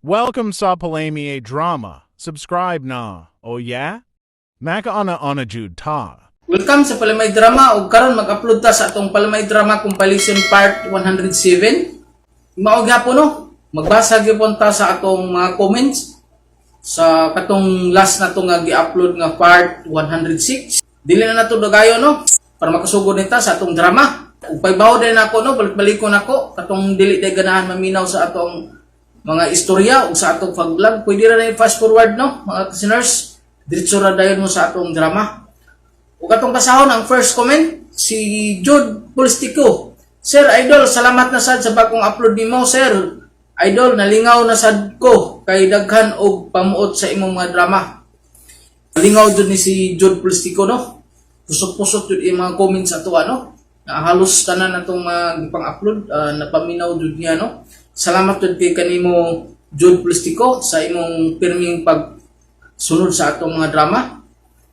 Welcome sa Palami Drama. Subscribe na. Oh yeah? Makaana ana jud ta. Welcome sa Palamay Drama ug karon mag-upload ta sa atong Palamay Drama Compilation Part 107. Mao gyapon, no. Magbasa gyapon ta sa atong mga comments sa katong last na to nga gi-upload nga part 106. Dili na nato dugayon, no, para makasugod nita sa atong drama. Ug paybaw din ako, no, balik-balikon ako katong dili day ganahan maminaw sa atong mga istorya ug sa atong pag-vlog. Pwede ra na fast forward, no, mga listeners. Diretso ra dayon mo sa atong drama. Ug atong basahon ang first comment, si Jude Polistico. "Sir Idol, salamat na sad sa bagong upload nimo, sir. Idol, nalingaw na sad ko kay daghan og pamuot sa imong mga drama." Lingaw jud ni si Jude Polistico, no. Pusot-pusot jud yung mga comments sa ato, no. Na halos tanan atong mga gipang-upload, napaminaw jud niya, no. Salamat jud kay kanimo, Jude Polistico, sa imong pirming pagsunod sa atong mga drama.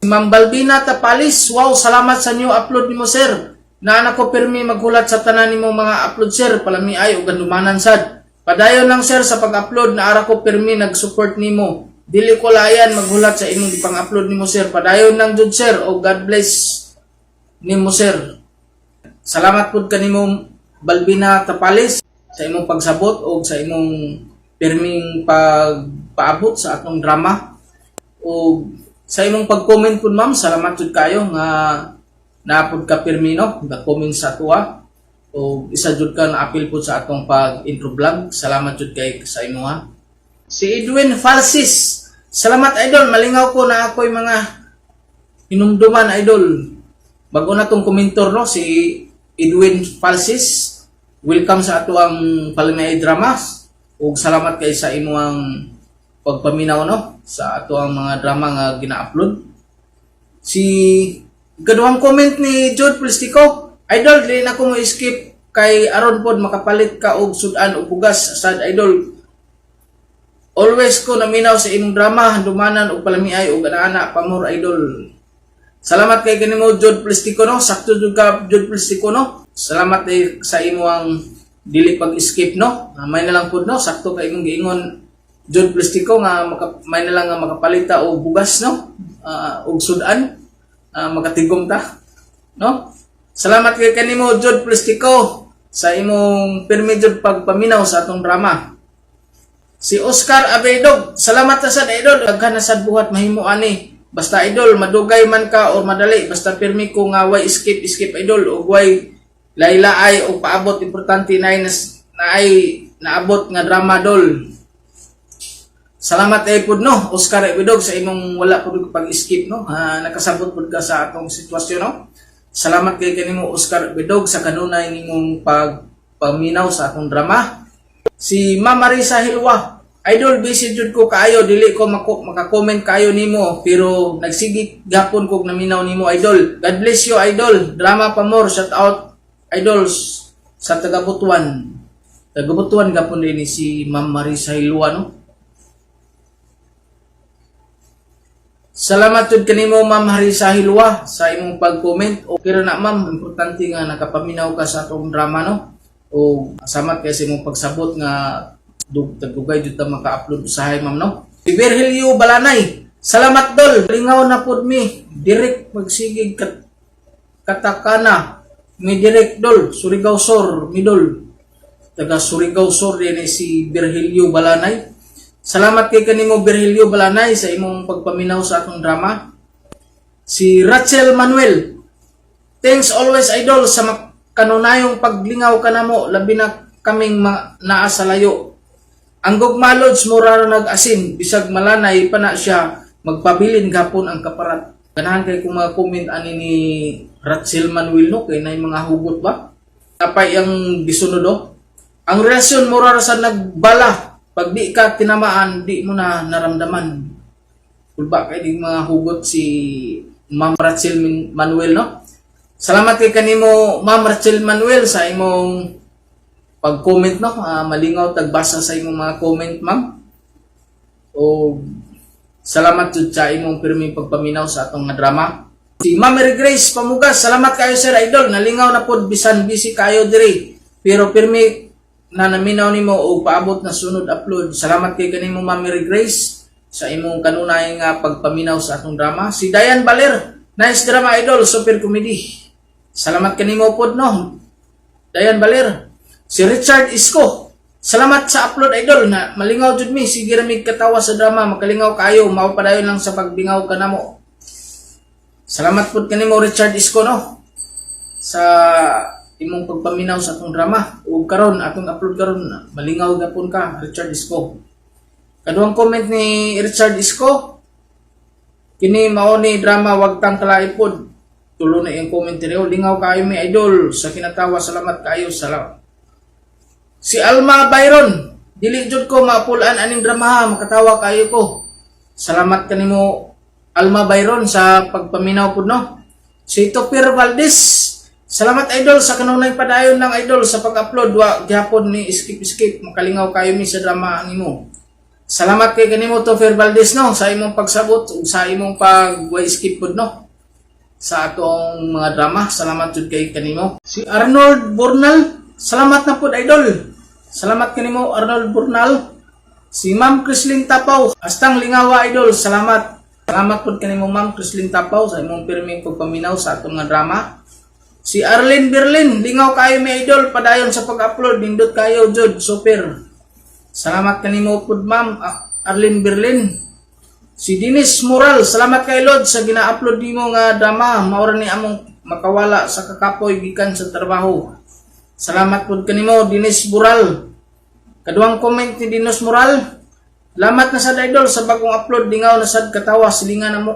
Ma'am Balbina Tapalis, "Wow, salamat sa new upload nimo, sir. Naa ko pirmi maghulat sa tanan nimo mga upload, sir, palami ay ug gandumanan sad. Padayon lang, sir, sa pag-upload, naara ko pirmi nag-support nimo. Dili ko layan maghulat sa imong gipang-upload nimo, sir. Padayon lang jud, sir, o God bless nimo, sir." Salamat pud kanimo, Balbina Tapalis, sa imong pagsabot o sa imong pirming pagpaabot sa atong drama. O sa imong pag-comment pud, ma'am, salamat jud kayo nga napud ka pirmi, no, comment sa atoa. O isa jud ka na apil pud sa atong pag intro vlog. Salamat jud kay sa imo ha. Si Edwin Falsis, "Salamat, idol, malingaw ko na ako'y mga hinumduman, idol." Bago na tong komentor, no, si Edwin Falsis. Welcome sa ato ang Palamay Dramas. Ug salamat kay sa imong pagpaminaw, no, sa ato ang mga drama nga gina-upload. Si kaduhang comment ni Jude Polistico, "Idol, dili na ko mo skip kay aron pod makapalit ka og sudan og bugas sad, idol. Always ko naminaw sa imong drama, handumanan og palamiay og ana-ana pamor, idol." Salamat kay kanimo, Jude Polistico, no. Sakto jud ka, Jude Polistico, no. Salamat kay sa imong dili pag-skip, no. May na lang pud, no. Sakto kay imong giingon, Jude Polistico, nga may na lang nga makapalita og bugas, no. Og sudan, makatigom ta, no. Salamat kay kanimo, Jude Polistico, sa imong pirmi jud pagpaminaw sa atong drama. Si Oscar Abedog, "Salamat na sad, idol, daghan na sad buhat mahimo ani. Basta idol, madugay man ka or madali, basta pirmi ko nga way skip skip, idol, ug way laylaay og paabot, importante na ay na ay naabot nga drama, dol." Salamat ay pud, no, Oscar Abedog, sa imong wala pud pag-skip, no. Ha, nakasabot pud ka sa atong sitwasyon, no. Salamat kay kanimo, Oscar Abedog, sa kanunay nimong pagpaminaw sa atong drama. Si Ma'am Marisa Hilwa, "Idol, busy jud ko kaayo, dili ko maka-comment kaayo nimo, pero nagsigi gapon kog naminaw nimo, idol. God bless you, idol. Drama pa more, shout out idols sa taga Butuan." Taga Butuan gapon din ni si Ma'am Marisa Hilwa, no. Salamat jud kanimo, Ma'am Marisa Hilwa, sa imong pag-comment. Okay ra na, ma'am, importante nga nakapaminaw ka sa atong drama, no. O salamat kay sa imong pagsabot nga tagdugay jud ta maka-upload usahay, ma'am, no. Si Virgilio Balanay, "Salamat, dol, lingaw na pud mi, direct magsigig kat katakana, mi direct, dol, Surigao Sur, mi dol." Taga Surigao Sur din ni si Virgilio Balanay. Salamat kay kanimo, Virgilio Balanay, sa imong pagpaminaw sa atong drama. Si Rachel Manuel, "Thanks always, idol, sa kanunayong paglingaw kanamo, labi na kaming naa sa layo. Ang gugma lods mura ra nag-asin, bisag malanay pa na siya, magpabilin gapon ang kaparat." Ganahan kay kung mga comment ani ni Rachel Manuel, no, kay nay mga hugot ba? Tapay ang gisunod oh. "Ang relasyon mura ra sa nagbala, pag di ka tinamaan, di mo na naramdaman." Kulba kay di mga hugot si Ma'am Rachel Manuel, no? Salamat kay kanimo, Ma'am Rachel Manuel, sa imong pag-comment, no. Malingaw tagbasa sa imong mga comment, ma'am. O salamat jud sa imong pirming pagpaminaw sa atong nga drama. Si Ma'am Mary Grace Pamugas, "Salamat kayo, sir idol, nalingaw na pod bisan busy kayo diri. Pero pirmi na naminaw nimo og paabot na sunod upload. Salamat kay kanimo, Ma'am Mary Grace, sa imong kanunay nga pagpaminaw sa atong drama. Si Diane Baler, "Nice drama, idol, super comedy." Salamat kanimo pod no, Diane Baler. Si Richard Isko, "Salamat sa upload, idol, na malingaw jud mi, sige ra mig katawa sa drama, makalingaw kayo, mao padayon lang sa pagbingaw kanamo." Salamat pod kanimo, Richard Isko, no, sa imong pagpaminaw sa atong drama. Ug karon atong upload karon, malingaw gapon ka, Richard Isko. Kaduhang comment ni Richard Isko, "Kini mao ni drama Wag Tang Kalaipod." Tulo na iyang comment diri. "Lingaw kaayo mi, idol, sa kinatawa. Salamat kaayo." Salamat. Si Alma Byron, "Dili jud ko maapulan aning drama ha, makatawa kaayo ko." Salamat kanimo, Alma Byron, sa pagpaminaw pud no. Si Topir Valdez, "Salamat, idol, sa kanunay padayon ng idol sa pag-upload, wa gihapon ni skip skip, makalingaw kayo mi sa drama nimo." Salamat kay kanimo, Topir Valdez, no, sa imong pagsabot ug sa imong pag way skip pud no sa atong mga drama. Salamat jud kay kanimo. Si Arnold Bornal, "Salamat na pud, idol." Salamat kanimo, Arnold Bornal. Si Ma'am Chrislyn Tapaw, "Hastang lingawa, idol, salamat." Salamat pud kanimo, Ma'am Chrislyn Tapaw, sa imong pirming pagpaminaw sa atong nga drama. Si Arlene Berlin, "Lingaw kayo mi, idol, padayon sa pag-upload, nindot kayo jud, super." Salamat kanimo pud, Ma'am Arlene Berlin. Si Dennis Moral, "Salamat kay Lord sa gina-upload nimo nga drama, mao ra ni among makawala sa kakapoy gikan sa trabaho." Salamat pud kanimo, Dennis Moral. Kaduhang comment ni Dennis Moral, "Salamat na sad, idol, sa bagong upload, lingaw na sad katawa, silingan na mo."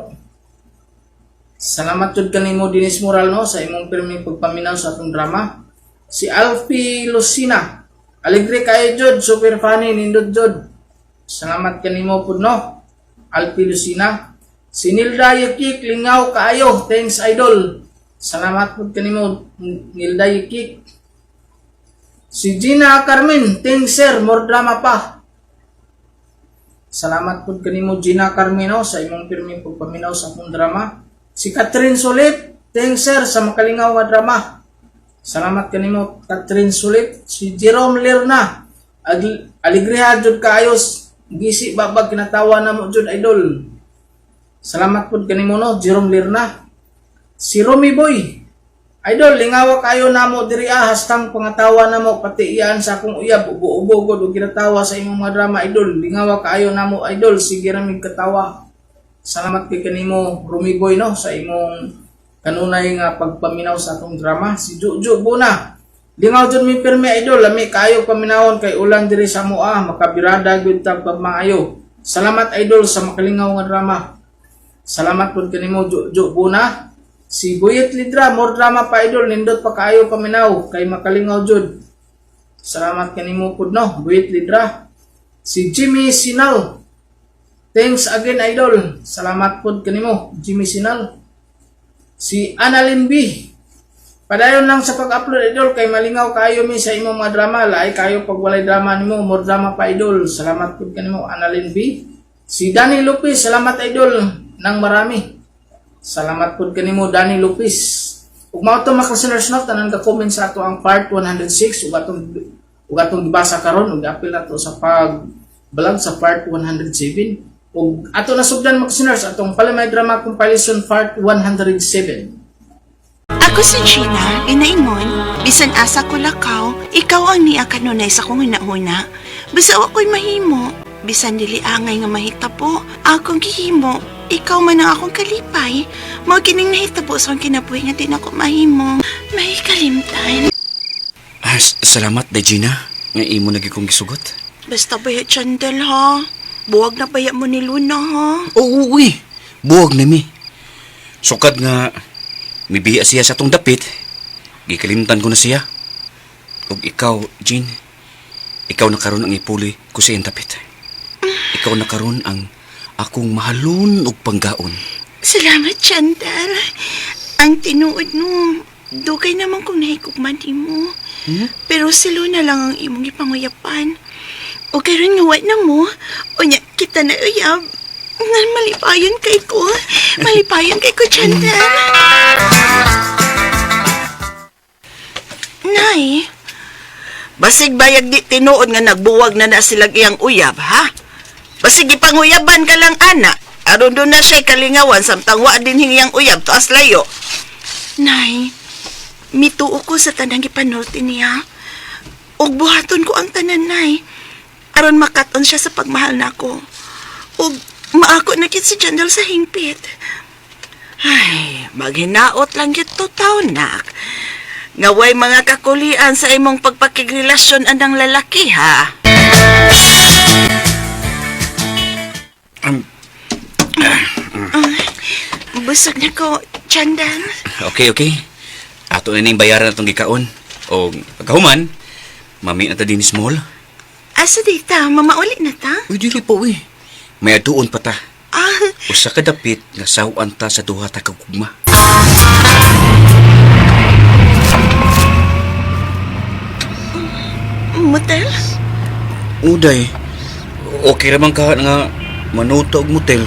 Salamat jud kanimo, Dennis Moral, no, sa imong pirming pagpaminaw sa atong drama. Si Alfie Lucina, "Alegre kayo jud, super funny, nindot jud." Salamat kanimo pud no, Alfie Lucina. Si Nilda Yukik, "Lingaw kaayo, thanks, idol." Salamat pud kanimo, Nilda Yukik. Si Gina Carmen, "Thanks, sir, more drama pa." Salamat pud kanimo, Gina Carmen, no, sa imong pirming pagpaminaw sa akong drama. Si Catherine Sulit, "Thanks, sir, sa makalingaw nga drama." Salamat kanimo, Catherine Sulit. Si Jerome Lerna, "Aligriha jud kaayo, gisi babag kinatawa na mo jud, idol." Salamat pud kanimo no, Jerome Lerna. Si Romy Boy, "Idol, lingawa kayo namo diri ah, hastang pangatawa namo, pati iyaan sa akong uyab, ubo-ubo gud ug kinatawa sa imong mga drama, idol. Lingawa kaayo namo, idol, sige ra mig katawa." Salamat kay kanimo, Romy Boy, no, sa imong kanunay nga pagpaminaw sa atong drama. Si Juju Buna, "Lingaw jud mi pirmi, idol, lami kaayo paminawon kay ulan diri sa amoa, makabirada gyud ta pagmaayo. Salamat, idol, sa makalingaw nga drama." Salamat pud kanimo, Juju Buna. Si Buyet Lidra, "More drama pa, idol, nindot pa kaayo paminaw kay makalingaw jud." Salamat kanimo pud no, Buyet Lidra. Si Jimmy Sinal, "Thanks again, idol." Salamat pud kanimo, Jimmy Sinal. Si Annalyn B, "Padayon lang sa pag-upload, idol, kay malingaw kayo mi sa imong mga drama. Laay kayo pag walay drama nimo. More drama pa, idol." Salamat pud kanimo, Annalyn B. Si Danny Lopez, "Salamat, idol, ng marami." Salamat pud kanimo, Danny Lopez. Ug mao to, mga listeners no, tanan ka comment sa ato ang part 106 ug atong gibasa karon ug apil nato sa pag vlog sa part 107. Ug ato nasugdan, mga listeners, atong Palimay Drama Compilation part 107. Ako si Gina, ginaingon, bisan asa ko lakaw, ikaw ang niya kanunay sa akong hunahuna. Basta wa ko'y mahimo, bisan dili angay nga mahitabo, akong gihimo, ikaw man ang akong kalipay. Mao kining nahitabo sa akong kinabuhi nga di na ko mahimo. May kalimtan. Ah, salamat, Gina. Nga imo na kong gisugot. Basta baya, Chandel, ha? Buwag na baya mo ni Luna, ha? Oo, uy. Buwag na mi. Sukad nga mibiya siya sa atong dapit, gikalimtan ko na siya. Ug ikaw, Jean, ikaw na karon ang ipuli ko sa iyang dapit. Ikaw na karon ang akong mahalon ug panggaon. Salamat, Chandel. Ang tinuod no, dugay naman kong nahigugma nimo. Pero si Luna lang ang imong ipanguyapan. O karon nga wa na mo, unya kita na uyab. Nga malipayon kay ko. Malipayon kay ko, Chandel. Nay, Basig bayag di tinuod nga nagbuwag na na silag iyang uyab, ha? Basig ipanguyaban ka lang, ana. Aron doon na siya'y kalingawan samtang wa din hingiyang uyab tuas layo. Nay, mituo ko sa tanang gipanulti niya. Ug buhaton ko ang tanan, Nay. Aron makaton siya sa pagmahal nako. Ug maako na kit si Jandal sa hingpit. Ay, maghinaot lang gyud to taon, nak. Nga way mga kakulian sa imong pagpakigrelasyon anang lalaki, ha? Busog na ko, Chandan. Okay, okay. Ato na ning bayaran atong gikaon. O pagkahuman, mami na ta din small. Asa dita, mamauli na ta? Uy, dili pa uy. May aduon pa ta. Ah, Usa ka dapit nga sawan ta sa duha ta kagugma. Motel? Uday, okay ra man ka nga manuto og motel.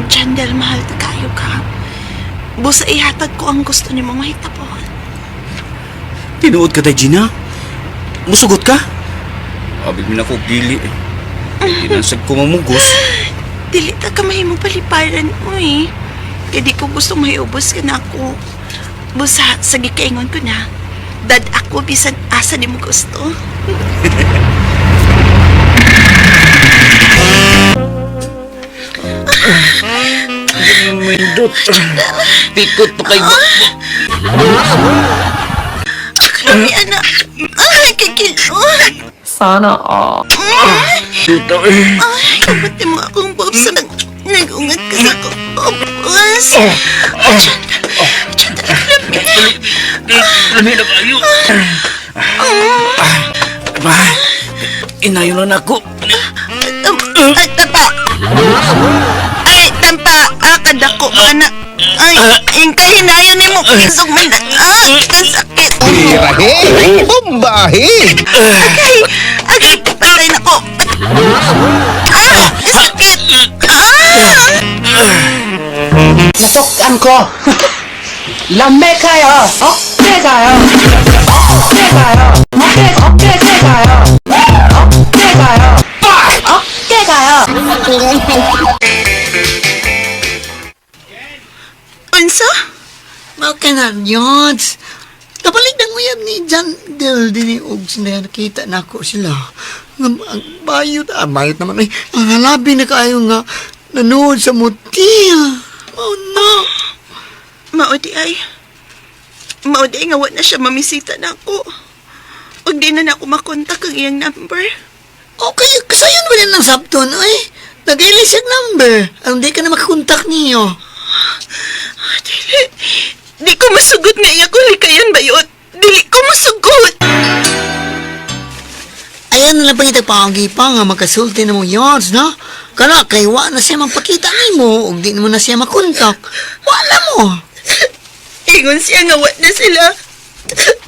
Jandel, mahal ta kayo ka. Busa ihatag ko ang gusto nimo mahitapon. Tinuod ka day, Gina? Musugot ka? Abi mi na ko dili. Di na sad ko mamugos. Dili ta ka mahimong paliparan, uy. Kaya di ko gusto mahiubos ka na ako. Busa, sa gikaingon ko na. Dad ako, bisan asa di mo gusto. Mindot. Pikot pa kay ba? Grabe, anak. Ay, kikilot. Sana all. Dito eh. Ay, kabuti mo akong boobs sa nag-ungat ka sa kubos. Chandal, Chandal, grabe. Lami na kayo. Ba, inayon na ako. Ay, tampa. Ay, tampa. Ah, kadako ka na. Ay, ingkay hinayon ni mo. Isog man na. Ah, kasakit. Tirahe! Bombahe! Agay, agay, patay na ko. Ah, sakit. Ah! Nasok-an ko. Lame kayo. Okay kayo. Okay kayo. Okay, okay kayo. Okay kayo. Okay kayo. Unsa? Mao ka na, Jones. Kapalit ang uyab ni John Del din ni Ugs na nakita na ako sila. Nga, ang bayot, ah, bayot naman ay, ang halabi na kaayo nga nanood sa motel. Oh no. Mao di ay. Mao di ay nga wa na siya mamisita na ako. Ug di na na ako makontak ang iyang number. Okay, kasayon ba din ng sabton, ay? Nag-ilis siyang number. Ang di ka na makakontak niyo. Ah, dili. Di ko masugot nga iya ko likayan bayot. Dili ko masugot. Ayan na lang pangita paagi pa nga makasulti na mo yards, no? Kana, kay wa na siya magpakita nimo ug di mo na siya makontak. Wala mo. Ingon siya nga wa na sila.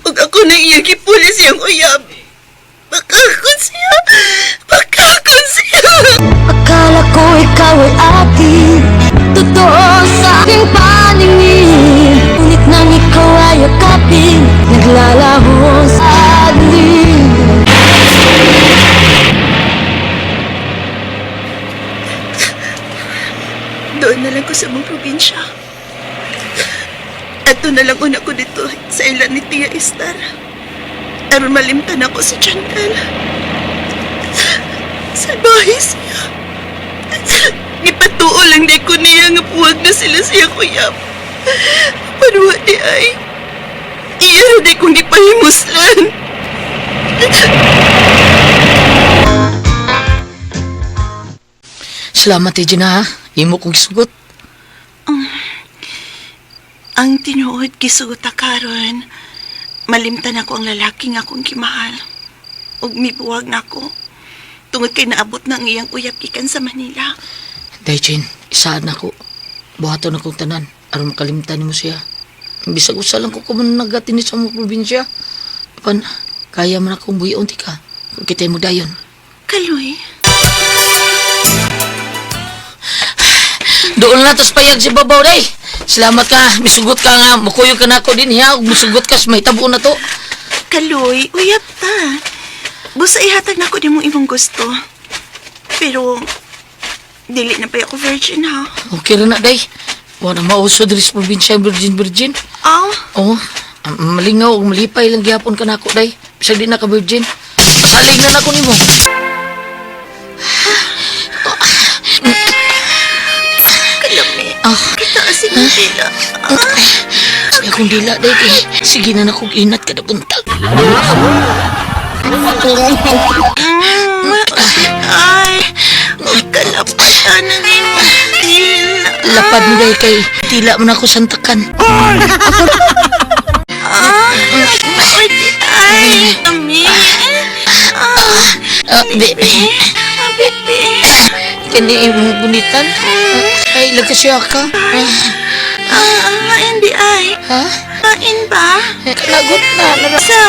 Ug ako na iya gipulis siyang uyab. Bakakon siya. Bakakon siya. Akala ko ikaw ay akin, totoo sa aking paningin. Ngunit nang ikaw ay yakapin, naglalaho sa dilim. Doon na lang ko sa mong probinsya. Ato na lang una ko dito sa ilan ni Tia Estar. Aron malimtan ako si Chantal. Salbahe siya. Gipatuo lang di ko niya nga puwag na sila siya kuyap. Panuwa di ay. Iya ra di kong gipahimuslan. Salamat eh, Gina ha. Imo kong gisugot. Ang tinuod gisugot ta karon. Malimtan ako ang lalaki nga akong gimahal. Ug mibuwag na ako. Tungod kay naabot na ang iyang uyab gikan sa Manila. Day, Jane, isaad na ko. Buhaton akong tanan. Aron makalimtan nimo siya. Bisag usa lang ko kuman nagatinis sa mga probinsya. Apan, kaya man akong buhion ti ka. Kung kita'y mo dayon. Kaloy, Doon na tas payag si Babaw, day! Salamat ka. Misugot ka nga. Mukuyog ka na ako din hiya. Ug Musugot ka sa mahitabo na to. Kaloy, uyab ta. Busa ihatag na ko di mong imong gusto. Pero, dili na pa ako virgin ha. Okay ra na, day. Wala mauso diri sa probinsya virgin virgin. Aw, Oo. Ang malingaw ug malipay lang gihapon ka nako, day. Bisag di na ka virgin. Masalig na nako nimo. kalami. Ah. Kita asin yung dila. Sige akong dila, day. Kay sige na nakong inat kada buntag. Ay, kalapatan ng imong dila. Lapad mo, day, kay tila man ako santakan. Ah, ay, di ay, kami. Ah, Ah, be, ah, bebe. kani imong gunitan. Ay, lagkasya ka. Ah, Ah, ah, hindi ay. ha? Kain ba? Kanagot na. Nara, Sa,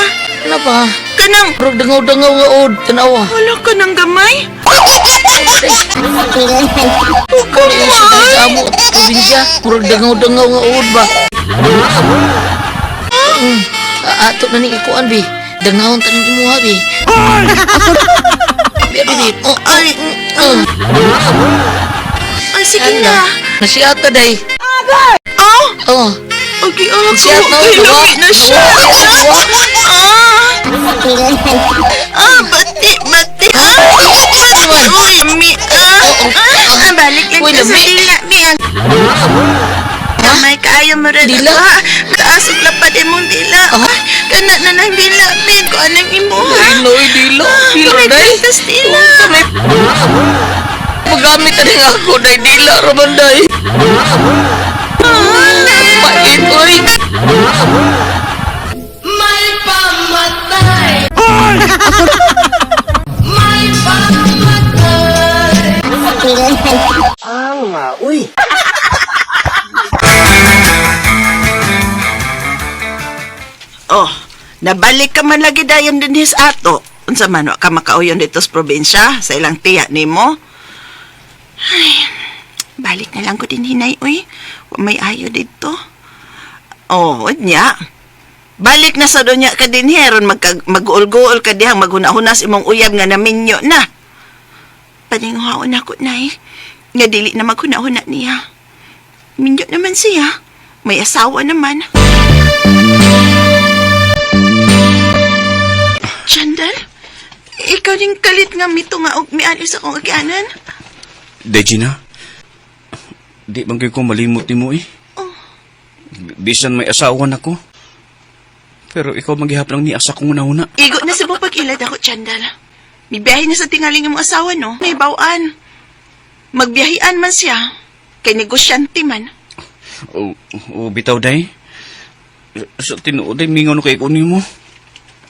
na ba? kanang, Pero dangaw-dangaw nga od. Tanawa. wala ka ng gamay? Kung sa diri sa amo, probinsya, murag dangaw-dangaw nga uod ba? Ato na ni ikuan bi. Dangawon tanong imuha bi. Bi bi bi. Oh, Ay, ay, sige na. Nasiata day. Oh, Oh, okay, oh, Siya ako. na, Ay, duwa. lami na siya. Duwa. Ah, ah, bati, bati. Ah, bati, uy, mi, ah. Ah, balik lang Uy, ka sa lami. dila, mi. Ang Kamay kaayo mo rin. Dila? Ah, taas og lapad imong dila. Ah. Ah, kana na nang dila, mi. Kung anong imo, ha? Inoy dilo. Dilo Kamay day. tas dila. Kamay. Magamit na rin ako day dila raman day. Pait oy. Oh, nabalik ka man lagi dayon din his ato. Unsa man wa ka makauyon dito sa probinsya sa ilang tiya nimo? Ay, balik na lang ko din hinay uy. Wa may ayo dito. Oh, unya. Balik na sa dunya ka din heron magka, mag-uol-guol ka dihang maghuna-hunas imong uyab nga naminyo na. Paninguhaon ako nay. Nga dili na maghuna-huna niya. Minyo naman siya. May asawa naman. Chandal, ikaw din kalit nga mito nga og miali sa akong agianan. Day, Gina. Di bang kayo ko malimot ni mo eh. Oh. Bisan may asawa na ko. Pero ikaw maghihap lang ni asa kong una-una. Igo na sa mo pag-ilad ako, Chandal. Mibiyahe na sa tingaling imong asawa, no? May bawaan. Magbiyahian man siya. Kay negosyante man. O, o bitaw, day. Sa tinuod, day, mingaw na kay ko nimo.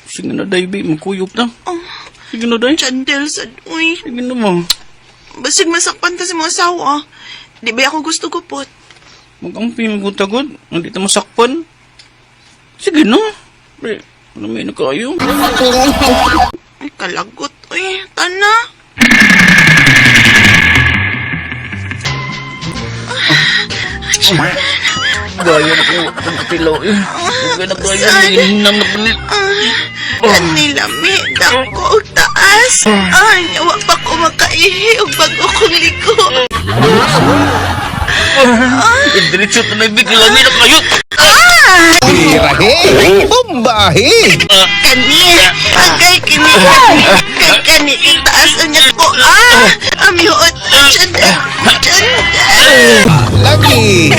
Sige na, day, bi, magkuyop na. Oh, Sige na, day. Chandal, sad, uy. Sige na mo. Basig masakpan ta sa mga asawa. Di ba ako gusto ko pot? Mag-amping ko tagod. Hindi ta masakpan. Sige na. Pre, ano may nakayo? Ay, kalagot, uy. Tana. Gaya na ko ang katilaw eh. Gaya na gaya Saan? na hinam na palit. Kanilami, dako og taas. Ay, wa pa ko makaihi og bago kong liko. Diretso na may bigla na kayo. Ah! Tirahe! Bombahe! Kani, agay kini, kay kani itaas ang ko. Ah, amiot, Chandel, Chandel. Lagi!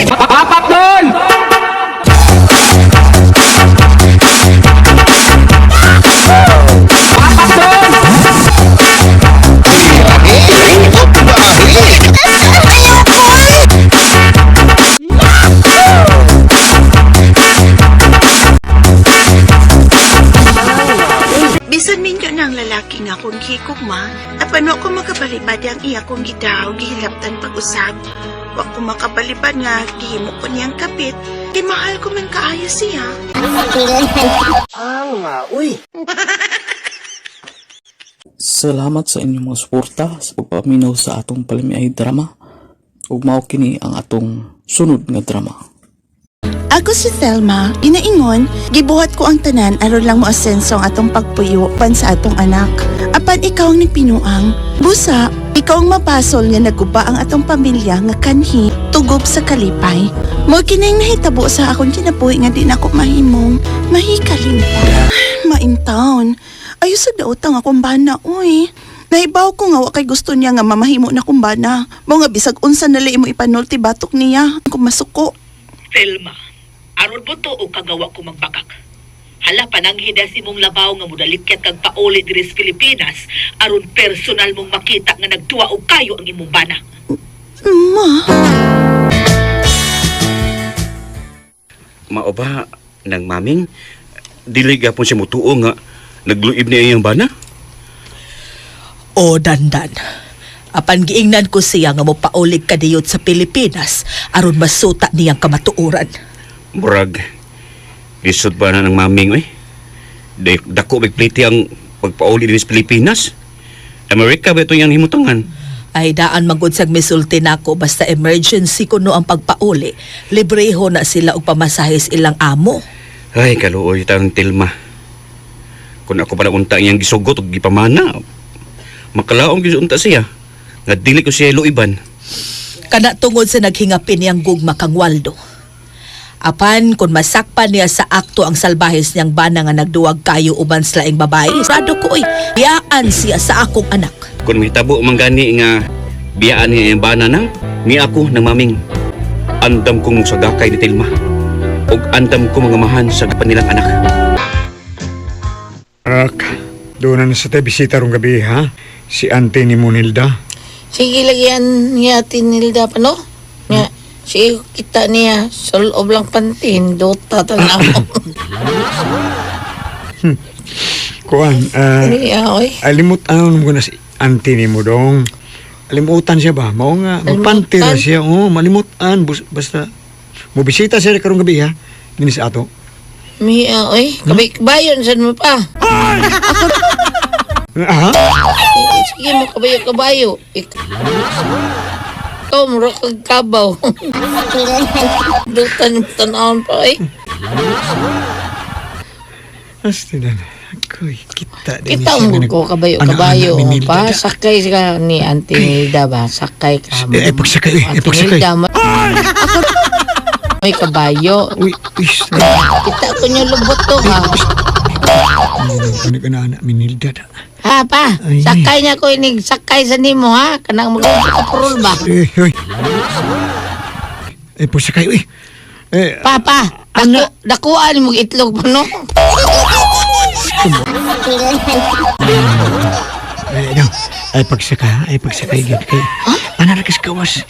Tirahe! Bombahe! Bisan minyo na ang lalaki nga akong hikog ma, apan wa ko makabalibad ang iya kong gidaw gihilabtan pag-usab. Wa ko makabalibad nga gihimo ko niyang kapit, kay mahal ko man kaayo siya. Salamat sa inyong mga suporta sa pagpaminaw sa atong palamiay drama. Ug mao kini ang atong sunod nga drama. Ako si Thelma, ginaingon, gibuhat ko ang tanan aron lang moasenso ang atong pagpuyo pan sa atong anak. Apan ikaw ang nagpinuang. Busa, ikaw ang mapasol nga naguba ang atong pamilya nga kanhi tugob sa kalipay. Mo kinay nahitabo sa akong kinabuhi nga di nako mahimong mahikalimtan. Maimtaon. Ayo sa daotang akong bana, uy. Nahibaw ko nga wa kay gusto niya nga mamahimo na kong bana. Mao nga bisag unsa na mo ipanulti batok niya kung masuko. Telma, aron mo to o kagawa ko magbakak. Hala pananghida si mong labaw nga mudalikyat kag pauli diri sa Pilipinas aron personal mong makita nga nagduwa og kayo ang imong bana. Ma, Mao ba nang maming dili gapon siya mutuo nga nagluib niya iyang bana? O dandan. Apan giingnan ko siya nga mopaulig kadiyot sa Pilipinas aron masuta niyang kamatuoran. Murag lisod ba na ng maming oy? Dako big pliti ang pagpauli dinhi sa Pilipinas. Amerika ba ito iyang himutangan? Ay daan magud sag misulti nako basta emergency kuno ang pagpauli. Libreho na sila og pamasahe sa ilang amo. Ay, kaluoy tang Tilma. Kung ako pala unta iyang gisugot og gipamana, makalaong gyud unta siya. Nga dili ko siya luiban. Kana tungod sa naghingapin niyang gugma kang Waldo. Apan kung masakpan niya sa akto ang salbahes niyang bana nga nagduwag kayo uban sa laing babae, rado ko oy, biyaan siya sa akong anak. Kung mahitabo man gani nga biyaan niya iyang bana nang, ni ako nang maming. Andam kong sagakay ni Tilma. Og andam ko mga mahan sa panilang anak. Rak, doon na sa tayo bisita rong gabi, ha? Si ante ni Monilda. Sige lagyan niya tinilda pa no? Nga, sige kita niya sa loob lang pantin, dota tanaw. Kuan, Niya, oy. alimutan mo na si ante ni mo dong. Alimutan siya ba? Mao nga, magpanti ra Alimutan? siya. Oo, malimutan. Basta, mobisita siya karong gabi, ha? Dini sa ato. Miya, oy. Kabay, kabayon, saan mo pa? Ah, Sige mo, kabayo, kabayo. Ikaw, mura kag kabaw. Dota ni tanawon pa, oy. Asti na. Ako'y kita din Kita siya mo nga ko, kabayo, Ana-ana kabayo. ni Nilda Pa, da. sakay ka ni Auntie Nilda ba? Sakay ka. Eh, pagsakay, eh, Auntie pagsakay. Nilda, may kabayo. Uy, uy, Kita ko niyo lubot to, ha? Ano ka na anak Minilda da? Ha, pa, Ay. sakay niya ko inig, sakay sa nimo, ha? Kanang mag ka purol ba? Eh, uy. Eh, pagsakay, uy. Eh, Pa, pa, dako, dakuan mo itlog pa, no? eh, no. Ay, pagsakay, ay, pagsakay, gid kay. Ana ra kas kawas.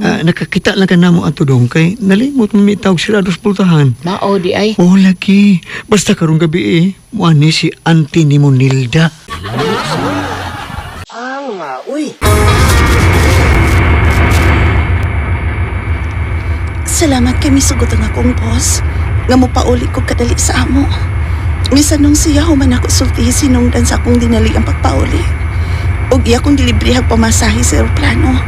Ah, nakakita lang ka namo ato dong kay nalimot mo mitawag sila dos pultahan. Mao di ay. Oh, lagi. Basta karong gabi eh. Muani si auntie ni Monilda. Salamat kay misugot ang akong boss. Nga mopauli ko kadali sa amo. Misan nung siya human ako sultihi sinungdan sa akong dinali ang pagpauli. Og iya kong gilibrehag pamasahe sa eroplano.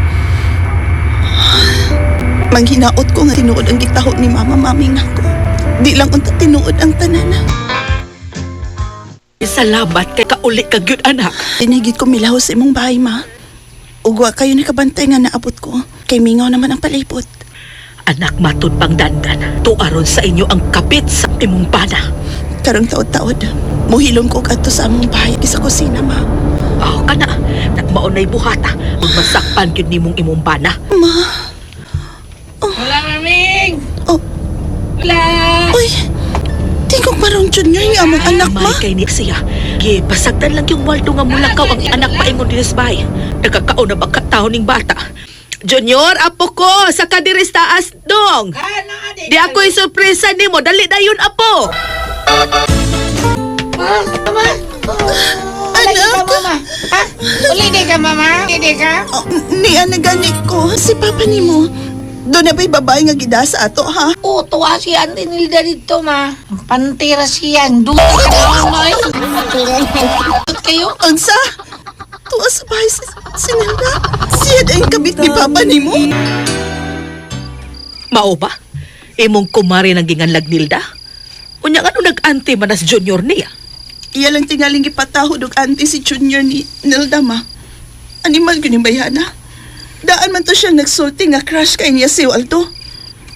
Manghinaot ko nga tinuod ang gitaho ni mama maming nako. Di lang unta tinuod ang tanan. Salamat kay kauli ka gyud anak. Tinigid ko milaho sa imong bahay, ma. Ugwa kayo nakabantay nga naabot ko. Kay mingaw naman ang palibot. Anak matud pang dandan. Tuaron sa inyo ang kapit sa imong bana. Karong taod-taod, muhilom ko kadto sa among bahay sa kusina, ma. Oh, kana. Nagmaon na'y buhata. Masakpan gyud nimong imong bana. Ma, Wala, maming! Oh. Wala! uy! Tingkong parang junior nga among anak, ma. May kay ni siya. Gi, pasagdan lang yung waldo nga mulakaw ang anak paingon dinis bay. Nagkakaon na ba kataon ning bata? Junior, apo ko, sa kadiris taas dong. Di ako'y sorpresa nimo, dali dayon apo. Mama! Anak! Mama! Ha? Uli di ka, mama? Uli di ka? Oh, niya na gani ko. Si papa nimo. Doon na ba'y babae nga gida sa ato, ha? Oo, tuwa si Auntie Nilda dito, ma. Ang Pantira siya. Duta ka naman, ma. Dut kayo? Unsa? Tuwa sa bahay si, si Nilda. Siya ang kabit ni papa nimo. Mao ba? Imong kumari nang ginganlag Nilda. Unya ngano nag-ante man as Junior niya? Iya lang tingaling gipatahod og auntie si Junior ni Nilda, ma. Animal gyud ni bayhana. Daan man to siyang nagsulti nga crush kay niya si Waldo.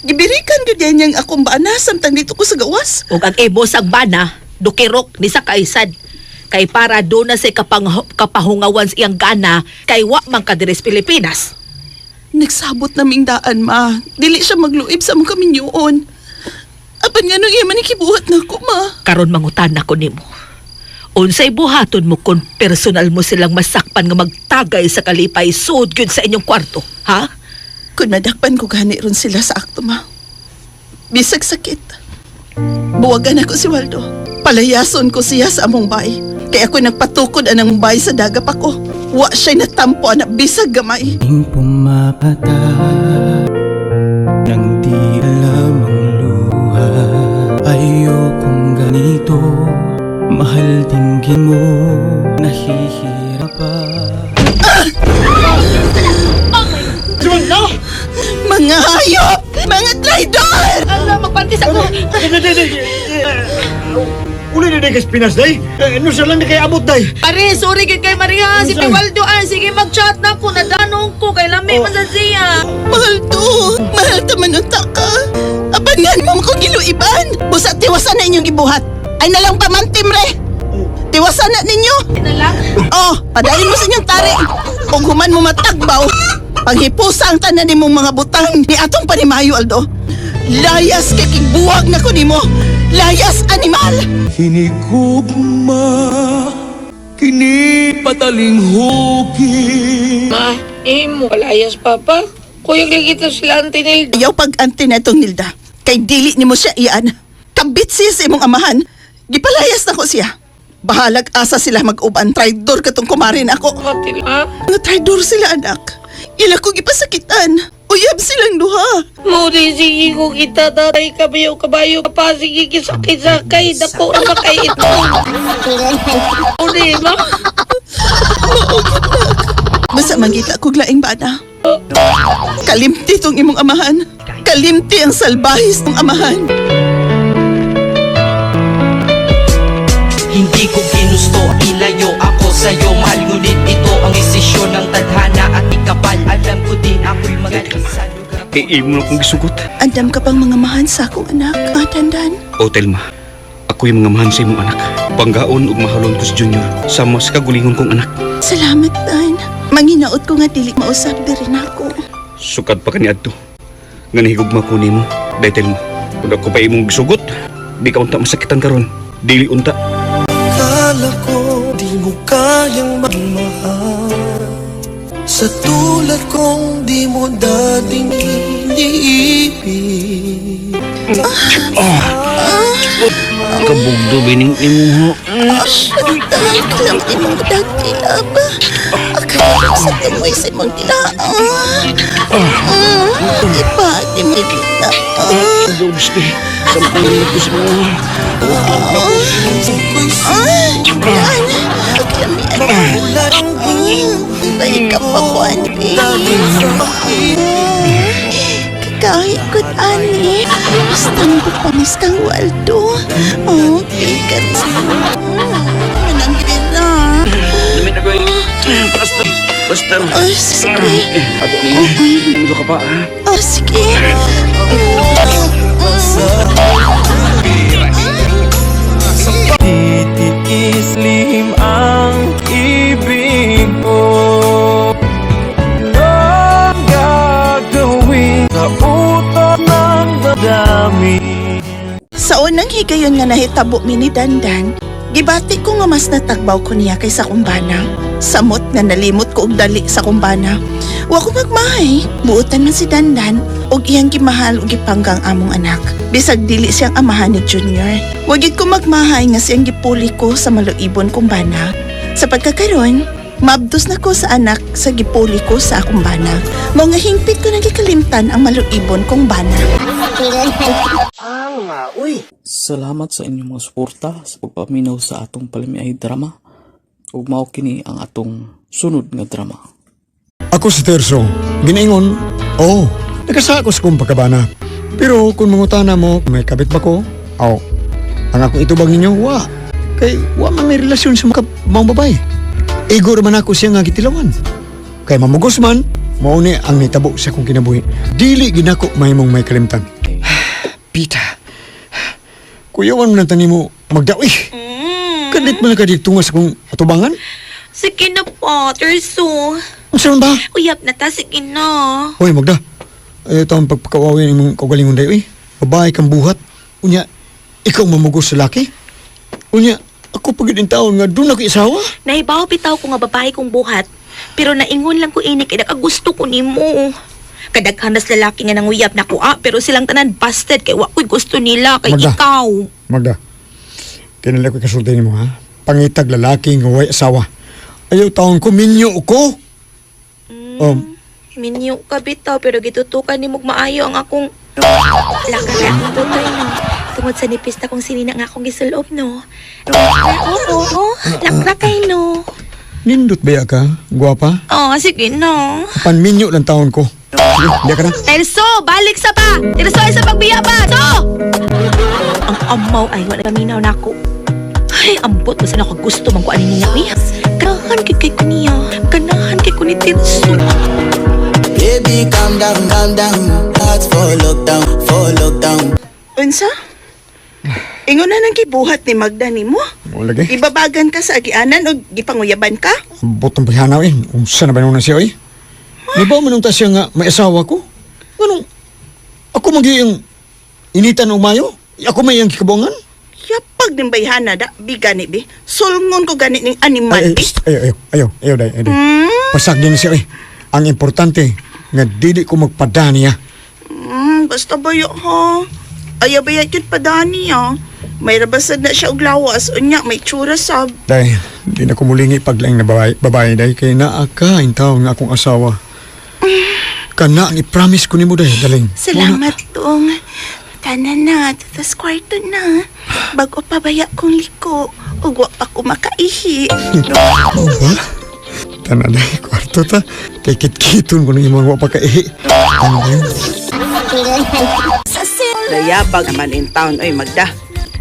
Gibirikan gyud yan niyang akong bana samtang dito ko sa gawas. Ug ang imo sang bana, dukirok ni sa kaisad. Kay para do na say kapahungawan sa iyang gana kay wa man ka diri sa Pilipinas. Nagsabot naming daan, ma. Dili siya magluib sa among kaminyoon. Apan nga nung iya man ikibuhat na ako, ma. Karon mangutan ako nimo. Unsay buhaton mo kung personal mo silang masakpan nga magtagay sa kalipay sud gyud sa inyong kwarto, ha? Kung madakpan ko gani ron sila sa akto, ma. Bisag sakit. Buwagan ako si Waldo. Palayason ko siya sa among bay. Kaya ako nagpatukod anang bay sa dagap ako. Wa siya'y natampo anak bisag gamay. Pumapata nang di alam ang luha. Ayokong ganito. Mahal dinggin mo. Nahihirapan. Mga hayop! Mga traidor! Ala, magpantis ako. Uli na day kas Pinas day. No sa lang na kay abot day. Pare, sorry gid kay Maria. Si Piwaldo ah, sige mag-chat na ko. Nadanong ko kay lami man sa siya. Mahal to! Mahal ta man unta ka! Apan nga mo ko giluiban! Busa tiwasan na inyong gibuhat! Ay nalang pamantim re! Tiwasan na ninyo! Na lang. Oh, padayon mo sa inyong tari. Kung human mo matagbaw, panghipusa ang tanan nimong mga butang ni atong panimayo, Aldo. Layas kay kigbuwag na ko nimo. Layas animal. Hinigugma kini patalinghuki. Ma, imo palayas papa. Kuyog lagi to sila Auntie Nilda. Ayaw pag-ante na itong Nilda. Kay dili nimo siya iyan. Kabit siya sa imong amahan. Gipalayas na ko siya. Bahalag asa sila mag-uban. Traidor katong kumarin ako. Ha? Mga traidor sila, anak. Ila ko gipasakitan. Uyab silang duha. Muli, sige ko kita, tatay, kabayo, kabayo, pa, sige, kisakay-sakay, dako na ba kay ito? Uli, ma? Basta mangita kog laing bana. Kalimti tong imong amahan. Kalimti ang salbahis ng amahan. Hindi ko ginusto ilayo ako sa'yo. Mahal ngunit ito ang desisyon ng tadhana at ikapal. Alam ko din ako'y magaling sa lugar. Kay imo na kong gisugot. Andam ka pang mga mahan sa akong anak. Matandan. O Telma, ako yung mga mahan sa imong anak. Panggaon ug mahalon ko si Junior sama sa kagulingon kong anak. Salamat, Dan. Manginaot ko nga dili mausap diri nako. Sukad pa kani adto. Nga nahigugma ko nimo, day Telma. Kung ako pa imong gisugot, di ka unta masakitan karon. Dili unta. Akala ko di mo kayang magmahal. Sa tulad kong di mo dating iniibig. Kabugdo bining imo. Dan, kalamti mong dagtilab. Akala ko sa tumoy sa imong dila. Ipa, di mo dila. Dogs di. Sampung ko sa mga. Dan, aklami Ay, ka pa ko, ani. Kakahit ko't ani. Basta mo panis kang waldo. Oh, bigat. Manang na. Namin ako Basta. Basta. Oh, sige. Ato ni. Mudo ka pa ha. Oh, sige. Titiis lihim ang ibig mo. Anong gagawin sa utot ng damdamin? Sa unang higayon nga nahitabo mi ni Dandan, gibati ko nga mas natagbaw ko niya kaysa kumbana. Samot nga nalimot ko og dali sa kumbana. Wa ko magmahay, buotan man si Dandan og iyang gimahal og gipanggang among anak. Bisag dili siyang amahan ni Junior. Wa gid ko magmahay nga siyang gipuli ko sa maluibon kong bana. Sa pagkakaron, maabdos na ko sa anak sa gipuli ko sa akong bana. Mao nga hingpit ko nang gikalimtan ang maluibon kong bana. Salamat sa inyong mga suporta sa pagpaminaw sa atong palamiay drama. Ug mao kini ang atong sunod nga drama. Ako si Terso. Ginaingon, oh, nakasako sa kong pagkabana. Pero kung mangutana mo, may kabit ba ko? Aw. Ang akong itubag ninyo, wa. Kay wa man may relasyon sa mga maong babae. Igo man ako siya nga gitilawan. Kay mamugos man, mao ni ang nitabo sa akong kinabuhi. Dili ginako mahimong may kalimtan. Pita. Kuyawan mo lang tani mo magdawi. Kadit man ka dito nga sa akong atubangan. Sige na po, Terso. Unsa man ba? Uyab na ta, sige na. Hoy, Magda. Ayaw taong pagpakawawin imong kaugalingon dayo eh. Babae kang buhat. Unya, ikaw mamugos sa laki. Unya, ako pagid in taon nga doon ako isawa. Nahibaw bitaw ko nga babae kong buhat. Pero naingon lang ko ini kay nakagusto ko nimo. Kadaghan nas lalaki nga nanguyab na ko ah, pero silang tanan busted kay wa ko'y gusto nila kay Magda. ikaw. Magda, kinala ko kasulti nimo ha. Pangitag lalaki nga way asawa. Ayaw taon ko, minyo ko. Minyo ka bitaw pero gitutukan nimo og maayo ang akong laka na akong tutoy no. Tungod sa nipis na kong sinina nga akong gisulob no. Oo, oo, oo. Lakra kay no. Nindot ba ka, guwapa? Oh, sige no. Panminyo lang taon ko. Sige, hindi ka na. Terso, balik sa pa! Terso, ay sa pagbiya pa! So! Ang amaw ay wala paminaw na ako. Ay, ambot basta na ako gusto man ko ani niya. Uy, ganahan kay kay ko niya. Ganahan kay ko ni Terso. Baby, calm down, calm down. Hearts for lockdown, for lockdown. Unsa? Ingon na nang gibuhat ni Magda nimo? Wala lagi. Gibabagan ka sa agianan o gipanguyaban ka? Botong pihanaw eh. Unsa na ba nung na siya eh? Di ba manong ta siya nga may asawa ko? Anong? Ako magiging initan o mayo? Ako may iyang kikabungan? Yapag din bayhana da, bi gani bi. Sulngon ko gani ning animal Ay, ay, bi. psst, ayaw, ayaw, ayaw, ayaw, day, ayaw, day. Pasak din siya eh. Ang importante, nga dili ko magpada niya. Basta bayo ha. Ayaw ba yun pa dani ha? May rabasad na siya og lawas, unya may tsura sab. Day, di na kumulingi paglaing na babae, babae day, kay naa ka in taon nga akong asawa. Kana ang i-promise ko nimo day, daling. Salamat tong. Tana na, tatas kwarto na. Bago pa baya kong liko, ug wa pa ko makaihi. Oh, ba? Tana day, kwarto ta. Kay kitkiton ko nang imong wa pa kaihi. Tana day. Dayabag naman in town, oy Magda.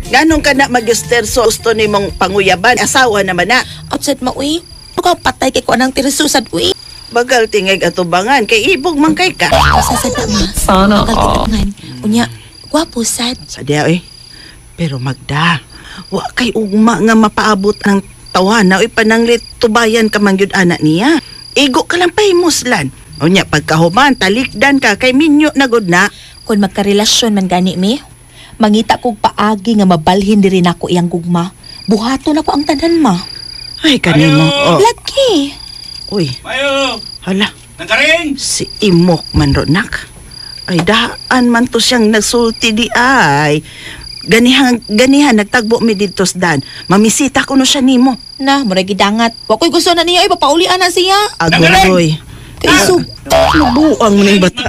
Ganong ka na mag-sterso gusto ni mong panguyaban, asawa naman na. Outside ma, uy. Ikaw patay kay ko anang Terso sad, uy. Bagal tingig atubangan, kay ibog man kay ka. Sasad na, ma. Sana all. Unya, gwapo sad. Sadya oy. Pero Magda, wa kay ugma nga mapaabot ang tawana oy pananglit tubayan ka man gyud ana niya. Igo ka lang pahimuslan. Unya pagkahuman talikdan ka kay minyo na gud na. Kung magkarelasyon man gani mi, mangita kog paagi nga mabalhin diri nako iyang gugma. Buhaton ako ang tanan ma. Ay kanimo. Oh. Lagi. Uy, Mayo! hala Nangkaring! si Imok man ronak. Ay daan man to siyang nagsulti di ay. Ganihan ganihan nagtagbo mi didto sa dan. Mamisita ko no siya nimo. Na, murag gidangat. Wa ko'y gusto na niya, ay papaulian na siya. Agoy. Kay sug. Nabuang mo na yung bata.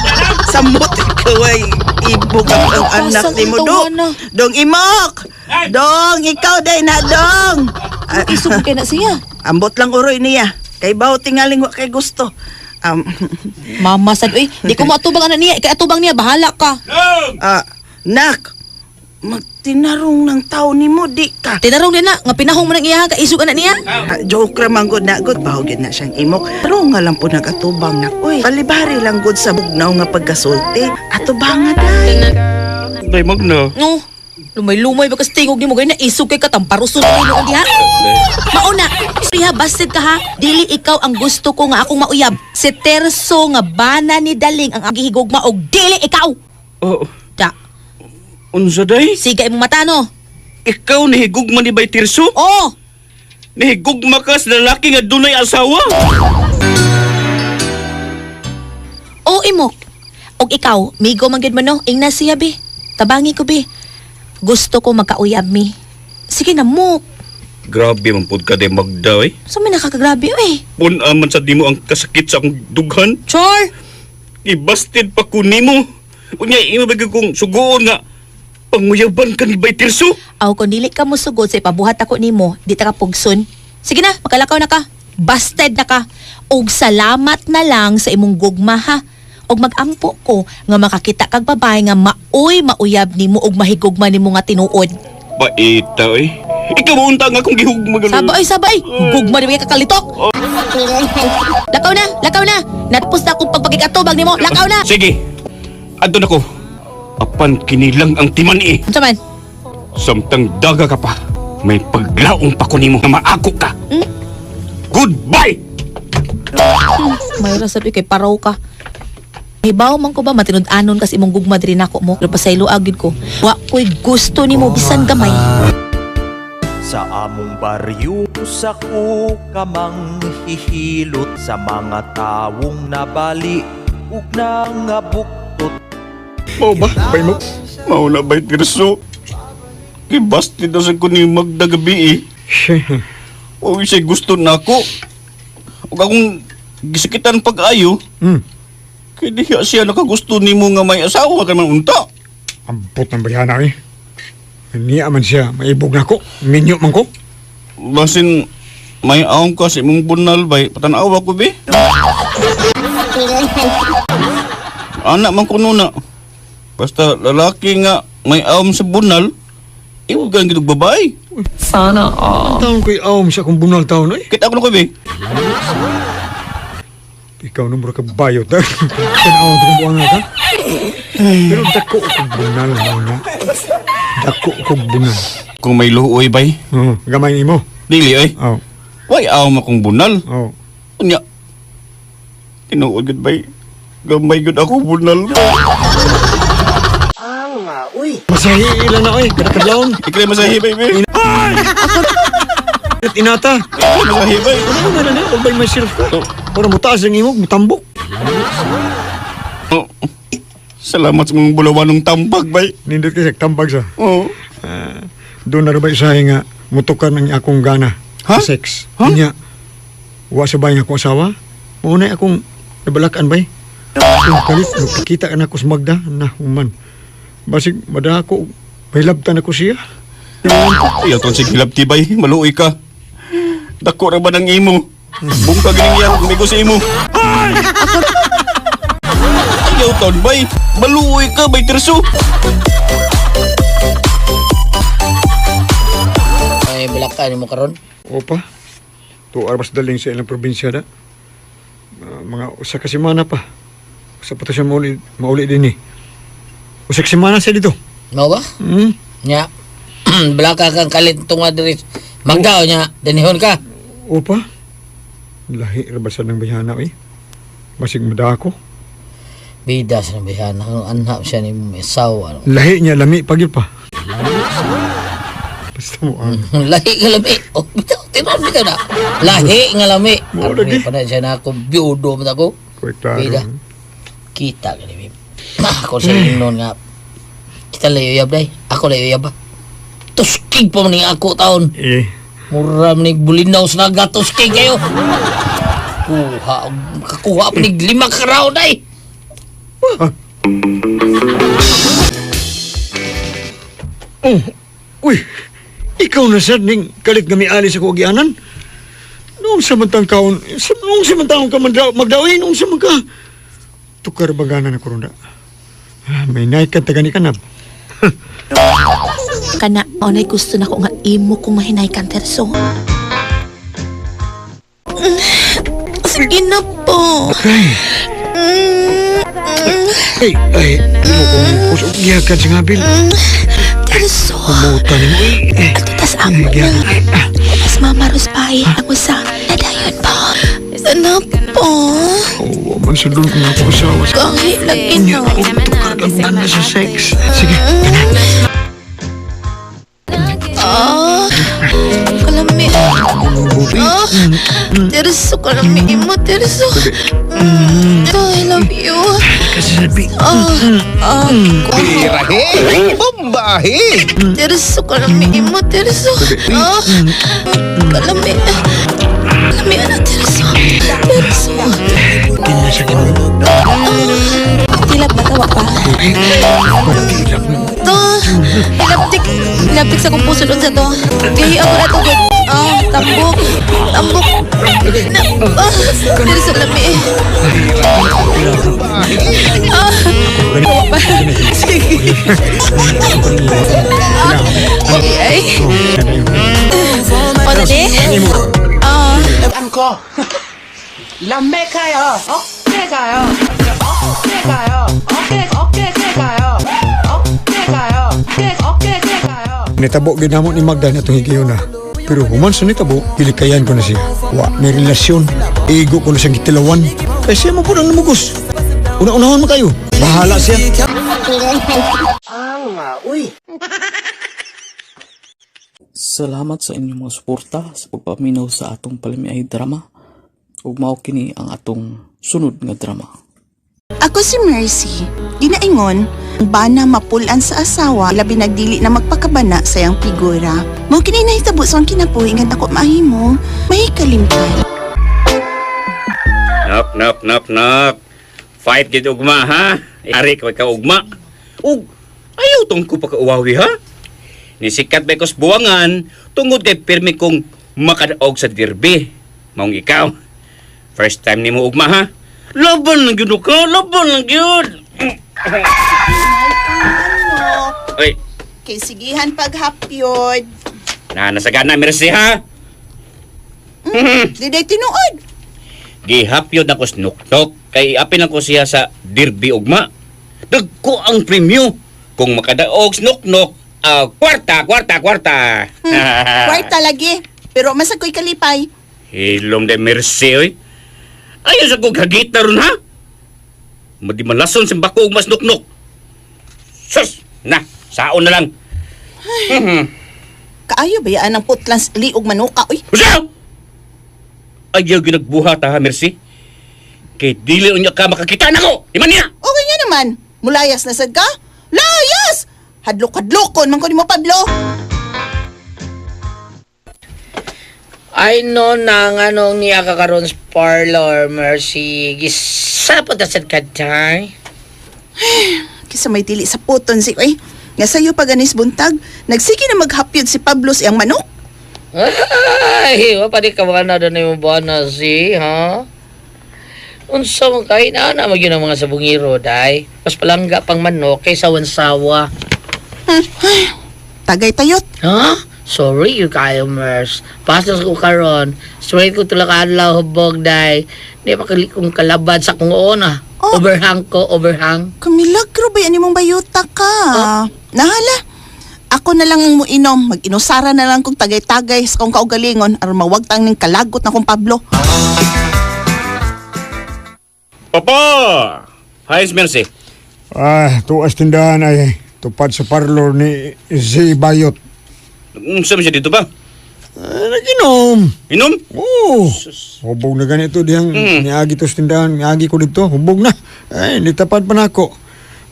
Samot ikaw ay ibog ang anak Pasang ni mo. ang Dong, tawana. dong imok! Dong, ikaw day na, dong! Ah, Isog kay na siya. ambot lang uroy niya. Kay baw tingaling wa kay gusto. Mama sad, uy, di ko maatubang ana niya. Ikay atubang niya, bahala ka. Ah, nak, magtinarong ng tao ni mo, di ka. Tinarong din na, nga pinahong mo nang iya, ka isog ana niya. Ah, joke ra man gud na gud baho gyud na siyang imok. Pero nga lang po nagatubang na. Uy, palibari lang gud sa bugnaw nga pagkasulti. Atubangan day. Day Magna. No. Lumay-lumay ba kasi tingog ni mo gay na isog kay katamparuson kay noon diha. Mauna, siya busted ka ha. Dili ikaw ang gusto ko nga akong mauyab. Si Terso nga bana ni Daling ang gihigugma og dili ikaw. Oh, Da, unsa day? siga imong mata no. Ikaw nihigugma ni Bay Tirso? Oh, Nihigugma ka sa lalaki nga dunay asawa? oh imok. Og ikaw, migo man gyud mo no, ingna siya bi. Tabangi ko bi. Gusto ko magkauyab mi. Sige na mo. Grabe man pud ka day Magda eh. Sa may nakakagrabe oy. Pun-a man sa nimo ang kasakit sa akong dughan. Chor. Ibasted pa ko nimo. Unya imo ba gyud kong suguon nga panguyaban ka ni Bay Tirso? Aw kung dili ka mosugod sa ipabuhat ako nimo, di ta ka pugson. Sige na, makalakaw na ka. Busted na ka. Og salamat na lang sa imong gugma ha. Og magampo ko nga makakita kag babae nga maoy mauyab nimo og mahigugma nimo nga tinuod. Paita eh. Ikaw mo unta nga akong gihugma ganun. Sabay, sabay. Gugma ni kakalitok. Lakaw na, lakaw na. Natapos na akong pagpagikatubag nimo. Lakaw na. Sige. Adto na ko. Apan kinilang ang timan eh. Unsa man? Samtang daga ka pa, may paglaong pa ko nimo nga maako ka. Goodbye! May rasa kay paraw ka. Hibaw man ko ba matinud-anon kasi imong gugma diri nako mo. Pero pasaylo agid ko. Wa ko'y gusto nimo bisan gamay. Sa among baryo sa kamang hihilot sa mga tawong nabali ug nangabuktot. Mao ba? Bay mo? Mao na bay Tirso? Gibasti daw sa ko ni Magda gabi eh. O siya gusto na ako. Ug akong gisakitan pag-ayo. Kay diha siya nakagusto nimo nga may asawa ka man unta. Ambot ng bayana eh. Niya man siya, maibog na ko. Minyo man ko. Basin may aong ka sa imong bunal bay, patanawa ko be. Anak man ko nuna. Basta lalaki nga may aom sa bunal, iwag kang gitog babae. Sana all. Taon ko'y aom sa akong bunal taon eh. Kita ko na ko be. Ikaw nung mura ka bayot. Tanaw ko buang ka. Pero dako kong bunal mo na. Dako kong bunal. Kung may luoy bay. Oo, gamay nimo. Dili ay. Oh. Way aom akong bunal. Oh. Unya. Tinuod gud bay. Gamay gud ako bunal. Masahi ilan na oy, kadakadlawon. Ikay masahi bay be. At inata. Ikay masahi bay. Ano na na, huwag ba'y myself ka? Para mutaas ang imog, mutambok. Oh. Salamat sa mga bulawanong tambag bay. Nindot kasi tambag sa. Oo. Doon na rin ba isahe nga, mutukan ang akong gana. Ha? Sex. Ha? Nya, wa sa bay nga akong asawa. Mauna akong nabalakan bay. Kung kalit, nagkakita ka na ako sa Magda, na human. Basig, mada ako, mahilabtan ako siya. Ayaw tong sige hilabti bay, maluoy ka. Dako ra ba ng imo? Bungka gining iya, migo sa imo. Ayaw taon bay, maluoy ka bay Tirso. Ay balakan nimo karon. Opa, 2 hours daling sa ilang probinsya da. Mga usa ka semana pa. Usa pa to siya mauli, mauli din eh. Usa ka semana siya dito. Mao ba? Hmm? Nya. Balaka kang kalit tunga diri. Magdao nya, dinihon ka. Opa, lahi ra ba sa ng bayana eh. Basig madako. Bida sa bayana, ang anhap siya ni may asawa. no? Lahi niya lami pag yun pa. Basta mo ang Lahi nga lami. Oh, bitaw, tinuod bitaw na. Lahi nga lami. Mao lagi. Armi pa na siya na ako, biyudo man ako. Koy klaro. Bida. Kita ka ni babe. Ako sa ingnon nga. Kita layo yab day. Ako layo yab ba. Tuskig pa man ni ako taon. Eh, Mura man ni bulinaw sa naga tuskig kayo. Kuha, kakuha pa ni 5 ka round day. oh, uy, ikaw na sad ning kalit nga miali sa kuagianan. Noong sa man kaon, noong sa man taon ka magdawin, noong sa man ka. Tukar bagana na kurunda. Ah, may naik ka taga ni kanab. Kana onay gusto nako nga imo kong mahinaykan Terso. Sige na po. Ay, ay, ay, mo kong kusog gihakan sa ngabil. Terso. Kumuta ni mo eh. Ato tas amo na. Tas mama Rospay ang usa. Nadayon po. Sana po. Oh, man sa doon kung ako asawa. Kahit lagi Nya, na. og tukar kang gana sa sex. Sige, gana. Ah, kalami. Ah, Terso, kalami mo, Terso. I love you. Kasi sabi, Ah, ah, Birahe! Bombahe! Terso, kalami mo, Terso. Ah, kalami. Kalami, ano, Terso. Terso. tingnan sa ginoo. Tilap na tawa pa. Pagtilap na. To, hilaptik. Hilaptik sa kong puso doon sa to. Kaya ako na to, good. Ah, Tambok! Tambok! Na, ah, diri sa lami. Ah, wa pa. Sige. Ah, okay, ay. O, dali? Ah. Angko. Lame kayo. Okay kayo. Okay kayo. Okay, okay kayo. Okay kayo. Okay, okay kayo. Nitabo ginamo ni Magda na itong higayuna. Pero human sa nitabo, gilikayan ko na siya. Wa, may relasyon. Igo ko na siyang gitilawan. Kaya siya mo po nang namugos. Una-unahon mo kayo. Bahala siya. Salamat sa inyong mga suporta sa pagpaminaw sa atong palamiay drama. Ug mao kini ang atong sunod nga drama. Ako si Mercy. Ginaingon, ang bana mapulan sa asawa, labi nagdili na magpakabana sa iyang figura. Mao kini nahitabo sa akong kinabuhi nga dako mahimo, mahikalimtan. Knock, knock, knock, knock. Fight gid ugma, ha? Ari ka ka ugma. Ug ayaw tong ko pakauwawi, ha? Nisikat ba kos buwangan tungod kay pirmi kong makadaog sa derby. Maong ikaw. First time nimo ugma, ha? Laban lang gyud ka, laban lang gyud. Oy, Kay sigihan paghapyod. na nasagana merci ha. Diday tinuod. Gihapyod ako sa nuknok kay apin ako siya sa derby ugma. Dagko ang premyo kung makadaog sa nuknok, ah, kwarta, kwarta, kwarta. Kwarta lagi. Pero masag ko'y kalipay. Hilom de mercy oy. Ayaw sa kong hagit na ron ha. Madimalason sa bako ug mas nuknok. Sus! Na, saon na lang. Kaayo bayaan ang putlan sa liog manuka oy. Usa! Ayaw ginagbuhat ha, Mercy. Kay dili unya ka makakita nako. Iman niya! Okay nga naman. Mulayas na sad ka? Layas! Hadlok-hadlokon man ko nimo Pablo. Ay no na nga nung niya ka karon sa parlor, Mercy. Gisapot na sad ka, day. Kisa may dili sa puton si oy. Nga sayo pa ganis buntag, nagsige na maghapyod si Pablo sa iyang manok. Ay, wa pa di ka mga na doon yung buwan si, ha? Unsa mo kay na na magyun ang mga sabungiro, day. Mas palangga pang manok kaysa wansawa. Tagay tayot. Ha? Sorry, you kayo, Mers. Pastos ko karon. Straight ko tulak adlaw hubog, day. Di pa kong kalabad sa kung una. Oh. Overhang ko, overhang. Kamilagro ba yan imong bayuta ka? Nahala. Ako na lang ang muinom. Mag-inusara na lang kong tagay-tagay sa kong kaugalingon aron mawagtang ning kalagot na kong Pablo. Papa! Hi, Mercy. Ah, tuas tindahan ay tupad sa parlor ni Z. Bayot. Unsa man siya dito ba? Ah, naginom. Inom? Oo. Hubog na ganito diyang niagi to sa tindahan, niagi ko dito, hubog na. Ay, nitapad pa nako.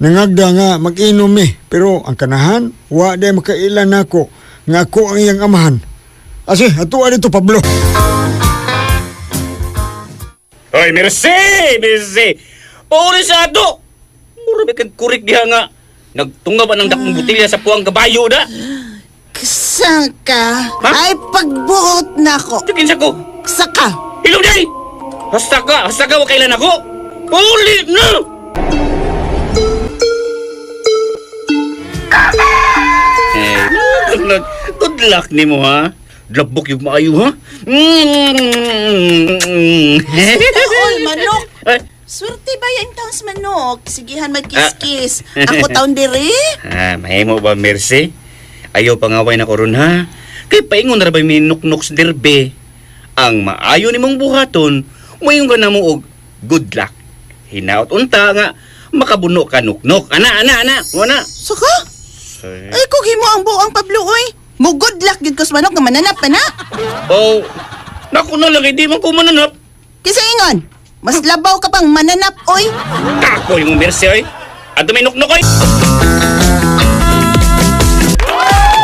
Nangagda nga mag-inom eh, pero ang kanahan, wa day makailan nako nga ako ang iyang amahan. Ase, ato dito Pablo. Hoy, Mercy! Mercy! Pauli sa ato! Mura ba kag kurik diha nga? Nagtunga ba ng dakong botelya sa puwang kabayo da? Saka. Ha? Ay, pagbuot na ako. Tigin sa ko! Saka. Hilom day! Hasta ka! Hasta ka! Wa kailan ako! Pauli na! Eh, good luck. Good luck nimo ha. Labok yung maayo ha. Mm. Taol, manok. Ay, Swerte ba yan taon sa manok? Sigihan magkiskis. Ako taon diri. Ah, mahimo ba, Mercy? Ayaw pangaway na ko ron, ha? Kay paingon na ra ba may nuknok sa derbe? Ang maayo nimong buhaton, mayon ka na mo og good luck. Hinaot unta nga, makabuno ka nuknok. Ana, ana, ana, wala. Saka? Ay, kung himo ang buang Pablo, oy. Mo good luck gid ko sa manok nga mananap pa na. Oh, naku na lang, hindi man ko mananap. Kisa ingon, mas labaw ka pang mananap, oy. Kako yung Mercy, oy. Ato may nuknok, oy.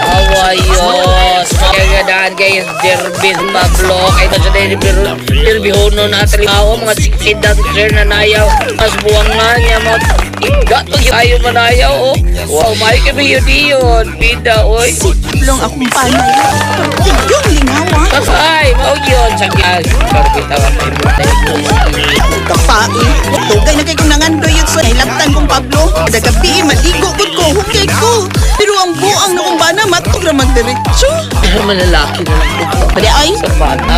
Awayos! Kagandaan kay Derby Pablo. Kay na sa Derby Derby Hono na atribaho. Mga sexy dancer na nayaw. Mas buwang nga niya. Mga iga to ayo manayaw. Oh. Wow, may kabiyo diyon. Bida, oy. Siplong akong panay. Yung lingaw, ah. Ay, Sa bitaw ang Kapai, dugay na kay kong nangandoy yun sa nahilabtan kong Pablo. Kada gabi, maligo gud ko, hukay ko. Pero ang buang na kong bana, matog ra magdiretso. Malalaki na lang ko. Pwede ay? Sa bata.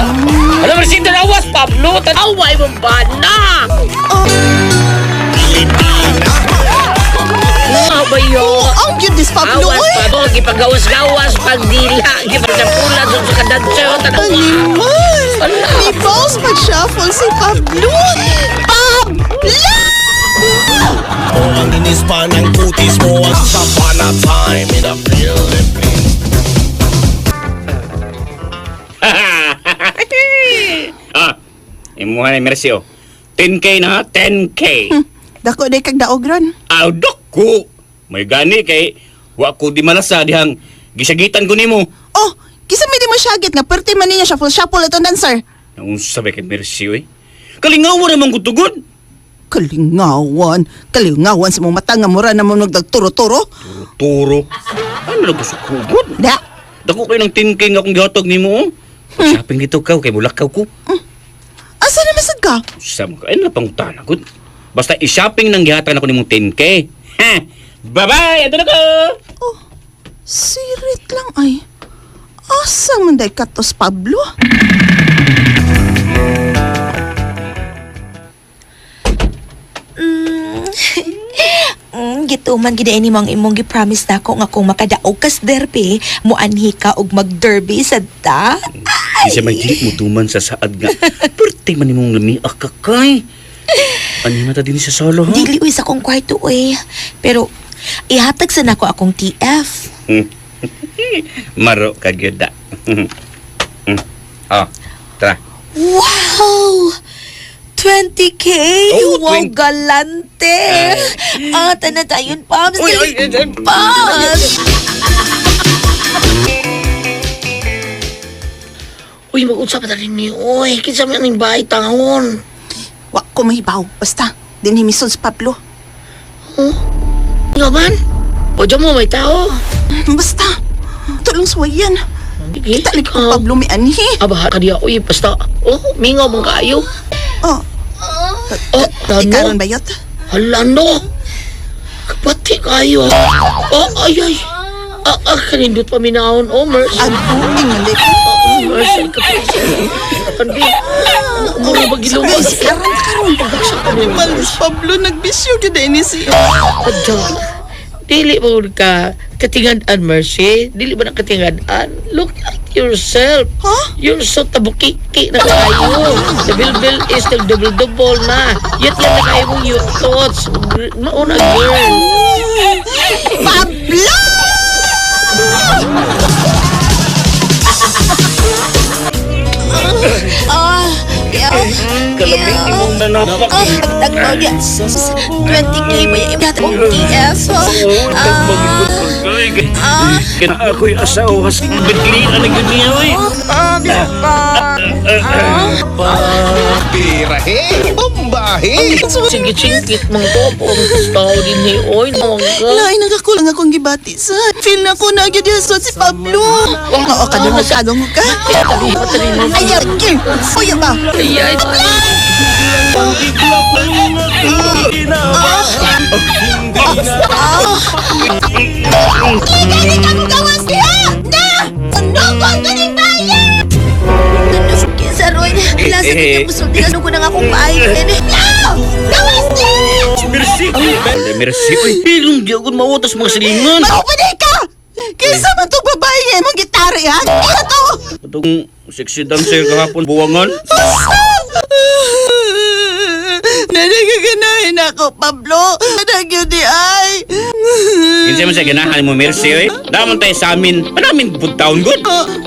Alam mo, si Dalawas, Pablo, tanaway mong bana! Oh, bayo. Oh, ang cute this Pablo, Awas, oy! Pablo, gipagawas-gawas, pagdila, gipagdapula, sa kadansyo, tanawa. Animal! May balls mag-shuffle si Pablo! Pablo! Ang inis pa ng kutis mo Once upon a time in the Philippines. Ah, imuha na Mercy oh. 10K na ha, 10K. Dako day kag daog ron. Aw, dako. May gani kay wa ko di malasa dihang gisagitan ko nimo. Oh, kisa may di mo syagit nga perti man niya shuffle shuffle itong dancer. Naunsa ba kay Mercy oy? Kalingaw mo naman kutugod. Kalingawan, kalingawan sa mong mata nga mura naman nagdagturo-turo. Turo. Ano lang gusto ko gud? Da, Dako kay ng 10K nga akong gihatag nimo oh. Shopping dito ka kay mulakaw ko. Asa na masad ka? Sa mo ka ay na pangutana gud. Basta i-shopping nang gihatag nako nimong 10K. Ha. Bye-bye, ato na ko. Oh, sirit lang ay. Asa man day katos Pablo? Gituman gid ni mo ang imong gi-promise nako nga kung makadaog kas derby, muanhi ka og mag-derby sad ta. Isa may dili mo tuman sa saad nga. Perti man imong lami akakay. Ano na ta din sa solo ha? Dili uy sa akong kwarto uy. Pero ihatag sa nako akong TF. Maro ka gyud da. Ah, tara. Wow! 20K! Oh, Wow, 20. galante! Ah, tanan tayon, Pams! Uy, uy, uy, uy. Pams! Uy, mag-usap na rin ni Uy, kinsa man ning bahay tangon. Wa ko mahibaw. Basta, dinhi misod si Pablo. Oh, nga man? O dyan mo, may tao. Basta, tulong suwayan. Sige. Kita lagi ko Pablo may anhi. Aba, kadiya, uy, basta. Oh, mingaw man kaayo. Oh, Oh, ikaron ano? bayot? Hala, no. Kapati kayo. Oh, ay, ay. Ah, ah, kanindot pa minahon. Oh, Mercy. Ang buing man day ko. Oh, Mercy, kapati. Kandi, mura ba gilong? Guys, karon karon. Pagkaksak ka mo. Malis Pablo, nagbisyo gyud ni siya. Adyo. Dili mo ka katingan-an, Mercy. Dili ba na katingan-an? Look at yourself. Huh? You're so tabukiki na kayo. The bilbil is nagdouble-double na. Yet yan na kayo mong your thoughts. Mauna, girl. Pablo! Ah, yeah. Kalabing imong nanapak. Ah, tagpag ya. 20K ba yung ihatag akong TF? Ah, Kaya ako'y asawa sa bigli na gyud niya oy. Birahe! Bombahe! Singit-singit mga topo. Ang tao din ni Oy. Nawang ka. Lain ang ako lang akong gibati sa. Feel na ko na gyud si Pablo. Oo, kadung kadung ka. Ay, ay, uy ba? Ay, ay. Hindi ka mo gawas niya! Na! Sunugon ko ni Maya! Kinsa ron? Lasa Eh, ko musulti ano ko nang akong bahay. No! Gawas niya! Mercy. Ay, Mercy oy. Hilong di ako mautos mga silingan. Magpapalay ka! Kinsa man tong babae nga imong gitari ha? Kaya to! Itong sexy dancer kahapon buwangan. Nanagaganahin ako, Pablo. Nagyod di ay. Kinsa man sa ganahan mo Mercy oy. Damon tayo sa amin. Panamin pud taon gud.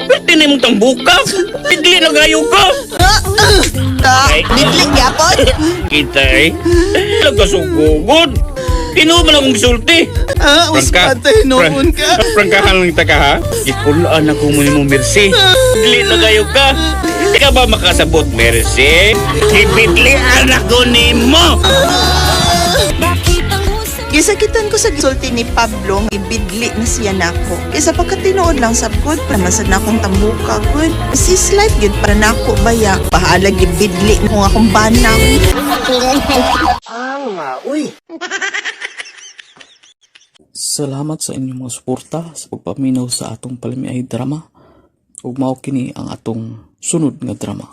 Pwede na imong tambuka. Bigli na gayo ka. Ta, biblik yapon. Kita eh. Nagkasugugod. Kinuha man akong sulti. Ah, uspatay noon ka. Prangkahan lang ta ka ha. Ipulaan ako mo ni mo Mercy. Dili na kayo ka. Di ka ba makasabot Mercy? Ibidlian ako nimo. Gisakitan ko sa gisulti ni Pablo nga ibidli na siya nako. Kaysa pagkatinuod lang sab ko, para man sad na akong tambuka gud. Sis life gyud para nako baya. Bahala gibidli ko akong bana. Salamat sa inyong mga suporta sa pagpaminaw sa atong palamiay drama. Ug mao kini ang atong sunod nga drama.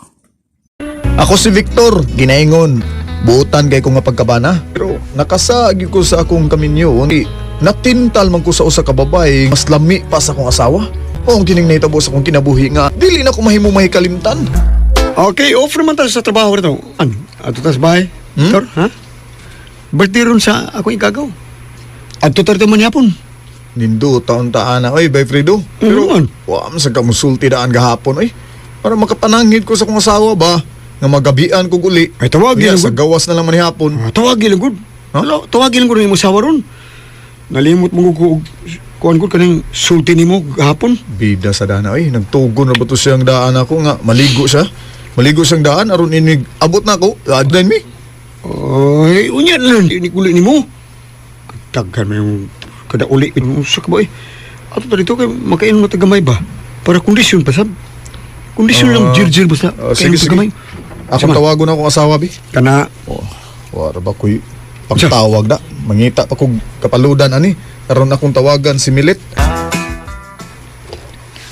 Ako si Victor, ginaingon. Buotan kay ko nga pagkabana. Pero nakasaagi ko sa akong kaminyo. Di, natintal man ko sa usa ka babae, mas lami pa sa akong asawa. Maong kining nahitabo sa akong kinabuhi nga dili na ko mahimo mahikalimtan. Okay, off naman tayo sa trabaho rito. Ano? Ato tas bahay? Hmm? Tor, ha? Birthday ron sa akong igagaw. Ato tar man yapon. Nindo taon taana oy, bay Fredo. Pero man. wa man sa kamusulti daan gahapon oy. Para makapananghid ko sa akong asawa ba nga magabian ko uli. Ay, tawag Niya, yun, sa good. gawas na lang man hapon. Ah, tawag lang gud. Ha? Hello, tawag lang gud imong asawa ron. Nalimot mo ko kuan gud kaning sulti nimo gahapon. Bida sa dana oy, nagtugon na ba to siyang daan ako nga maligo siya. Maligo siyang daan aron inig abot na ako. Adlan mi. Ay, unya lang ini uli nimo. Daghan man yung kada uli usa ka ba eh. Ato ta dito kay makainom na tagamay ba? Para kondisyon pa sab. Kondisyon lang Ah, jirjir basta. ah, sige, Kainom sige. tagamay. Akong Sama. tawagon akong asawa bi. Kana Oh, wara ba ko'y pagtawag da. Mangita pa kog kapaludan ani. Aron akong tawagan si Milit.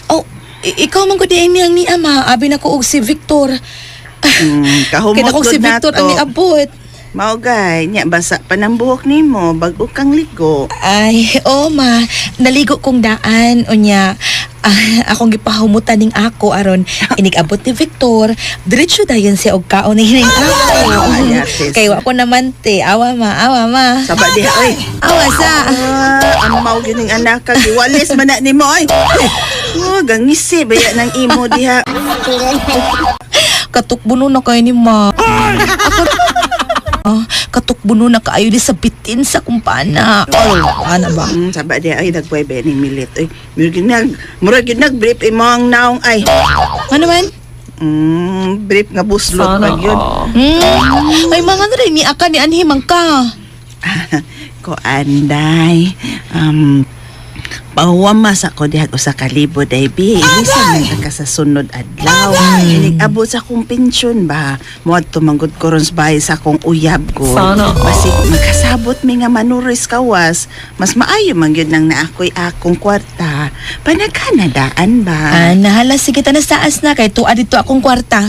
Oh, ikaw man gud ni ang ni ama, abi na ko og si Victor. Kahumot Kaya ko si gud Victor nato. ang niabot. Mao gay, nya basa pa ng buhok nimo bag-o kang ligo. Ay, oh ma, naligo kong daan unya. Ah, akong gipahumutan ning ako aron inig-abot ni Victor. Diretso dayon siya og kaon ni hining ako. Ay, atis. Kay wa ko naman te, awa ma, awa ma. Saba diha oy. Awa sa. Ah, ang mao gining anak ka giwalis man na nimo oy. Oh, gangisi baya ng imo diha. Katukbuno na kayo ni ma. Ako Ah, katukbuno na kaayo di sa bitin sa kumpana. Oh, ana ba? Saba diha ay nagbuhay ba ning milit oy. Murag gyud nag murag gyud nag brief imo ang naong ay. Ano man? Brief nga buslot pag yun. Ay, mga ano rin, ni Aka ni Anhi man ka. Ko anday. Pahuwamas ako diha usa ka libo day bi. Bisan man ka sa sunod adlaw. Inig abot sa akong pensyon ba. Moadto manggod ko ron sa bahay sa akong uyab ko. Sana all. Basig makasabot mi nga manuris kawas. Mas maayo man gyud nang naakoy akong kwarta. Panagkanadaan ba? Ah, nahala, sige ta na saas na kay tuwa dito akong kwarta.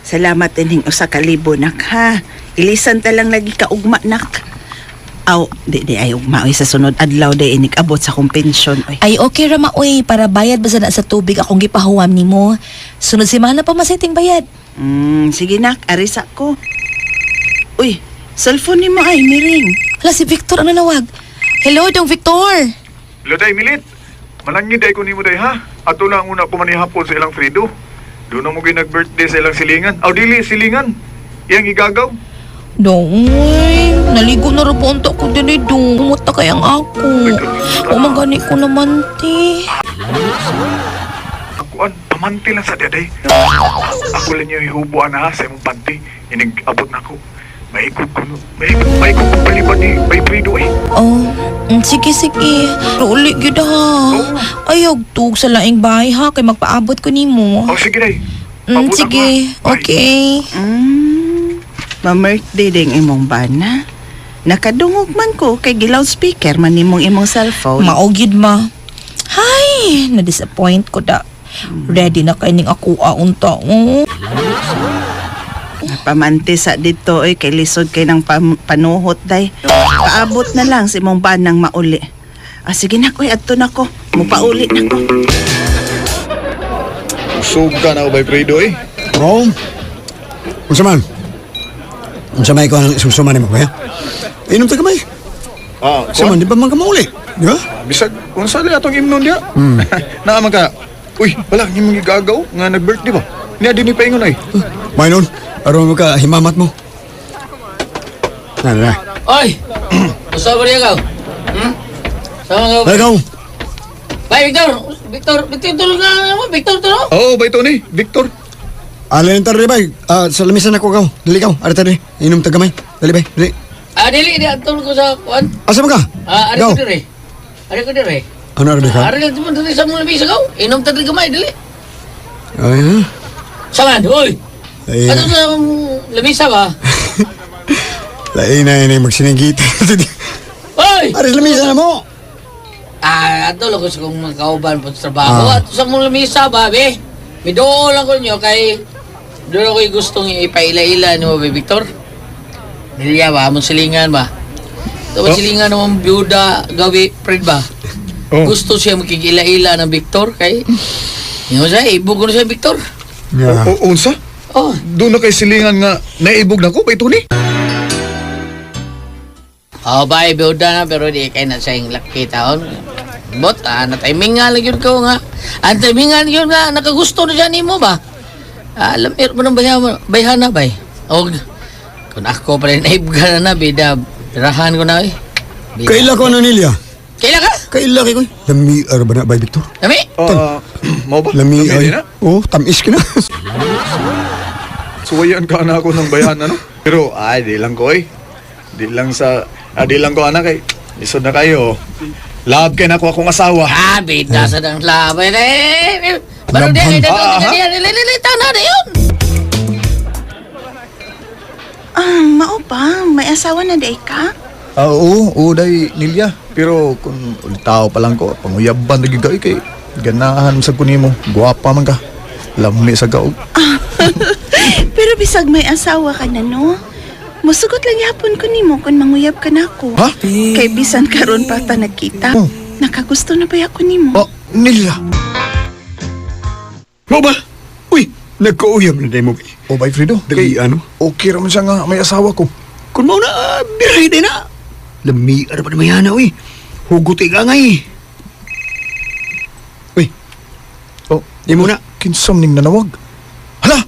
Salamat ining usa ka libo nak ha. Ilisan ta lang lagi ka ugma nak. Aw, di di ay ugma oy sa sunod adlaw di inig abot sa akong pensyon oy. Ay, okay ra oy, para bayad ba sa na sa tubig akong gipahuwam nimo. Sunod semana pa masiting bayad. Sige nak, arisa ko. Uy, cellphone nimo ay miring. Hala, si Victor, ano nawag? Hello, dong Victor. Hello day Milit. Malangin day ko nimo day ha. Ato lang una ko manihapon sa ilang Fredo. Doon na mo nag-birthday sa ilang silingan. Aw dili silingan. Iyang igagaw. Dong, uy, naligo na rin po ang ko din eh, dong. Kumuta kayang ako. O, magani ko naman, te. Akuan, pamante lang sa daday. Ako lang yung ihubuan na ha sa imong panty. Inig abot na ko. Maikog ko no. Maikog, maikog ko palibad ni Bay Fredo eh. Oh, sige, sige. Pero uli gyud ha. Ayaw, tug sa laing bahay ha, kay magpaabot ko nimo. Oh, sige day. Mm, Paabot ako, sige, ha. Bye. okay. Ma-birthday ding imong bana. Nakadungog man ko kay gi-loudspeaker man nimong imong cellphone. Maugid ma. Hay, na-disappoint ko da. Ready na kay ning ako unta. Oh. Pamante sa dito oy kay lisod kay ng panuhot day. Paabot na lang si imong banang mauli. Ah, sige na koy, adto na ko. Mupauli na ko. Usog ka na Bay Fredo eh. Bro, unsa man? Unsa may ko ang sumsuman nimo kaya? Inom ta gamay. Ah, Unsa man di ba man ka mauli? Di ba? Bisag, unsa li atong imnon diya? Naa man ka. Uy, wala imong gigagaw nga nag-birthday ba? Niya dinhi paingon ay. May nun, aron mo ka himamat mo. Na na. Oy! Usa ba niya ka? Hmm? Sama ka? Ay, ikaw. Bay, Victor! Victor! Victor, tulog na naman! Victor, tulog! Oo, oh, bay Tony, Victor. Alin ta rin, bay. Ah, sa lamisan ako gaw. Dali kaw. Ari ta rin. Inom ta gamay. Dali, bay. Dali. Ah, dili di atol ko sa kuan. Asa man ka? Ah, ari Gaw. ko dire. Ari ko dire. Ano ari ka? Ari lang mo diri sa mga lamisa gaw. Inom ta diri gamay dili. Ay, ha? Saman, hoy. Ay, Ato sa lamisa ba? Lain na yun, magsinigit. Hoy! Ari, lamisa na mo. Ah, ato lang ko sa kong mga kauban po sa trabaho. Ah. Ato sa mga lamisa ba, be? Midool lang ko niyo kay doon ako'y gustong ipaila-ila ni mo, be, Victor. Nilya ba? Among silingan ba? Ito ba silingan ng biyuda gawi, Fred ba? Oh. Gusto siya makikila-ila ng Victor kay... Yung siya, ibog ko na siya, Victor. Yeah. O, unsa? Oh, Doon na kay silingan nga naibog na ko ba ito ni? Oh, bye, biyuda na, pero di kay na sa iyong laki taon. Bot, ah, natimingan lang yun ko nga. Ang timingan yun nga, nakagusto na siya nimo ba? Ah, alam, meron mo ng bayhana, bay. Og, kung ako pa rin naibga na na, bida, tirahan ko na, eh. Bida. Kaila ko ano nilya? Kaila ka? Kaila kay ko. Lami ar ba na bay Victor? Dami? Ah, mao ba? Lami Lami ay. na? Oh, tamis ka na. Suwayan ka na ako ng bayan ano. Pero ay di lang ko eh. Di lang sa di lang ko anak kay lisod na kayo. Love kay nako akong asawa. Ah, bida sa dang labay na, eh. Baro di, Nabhan. ay, Ah, dito, di, na, di, yun. Ah, mao pa, may asawa na day ka? Ah, oo, oo day Nilya. Pero kung ulitaw pa lang ko, panguyaban na gyud kay ganahan sa kunimo. Guwapa man ka. Lami sa gaog. Pero bisag may asawa ka na, no? Musugot lang yapon ko nimo kung manguyab ka na ako. Ha? Kay bisan karon pa ta nagkita. Oh. Nakagusto na ba ako nimo? Oh, Nilya. Mo ba? Uy, nagkauyab na day mo. bay. Oh, bay Fredo. Dali Kay, ano? okay raman siya nga may asawa ko. Kun mao na biray day na. Lami ar ba na mayana uy. Hugot ka ngay. Uy, Oh, di mo na. Kinsam ning nanawag. Hala!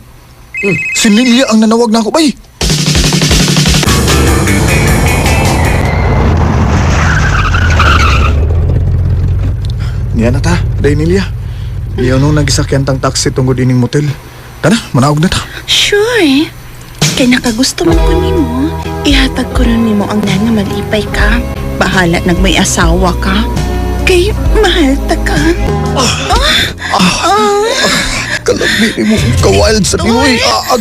Si Lilia ang nanawag na ako, bay! Niya na ta, day Lilia. Iyaw nung nagisakyan tang taxi tungod ining motel. Tara, manaog na ta. Sure. Kay nakagusto man ko nimo, ihatag ko rin nimo ang nan nga malipay ka. Bahala nag may asawa ka. Kay mahal ta ka. Kalabi ni mo, kawild sa niyo. Ah,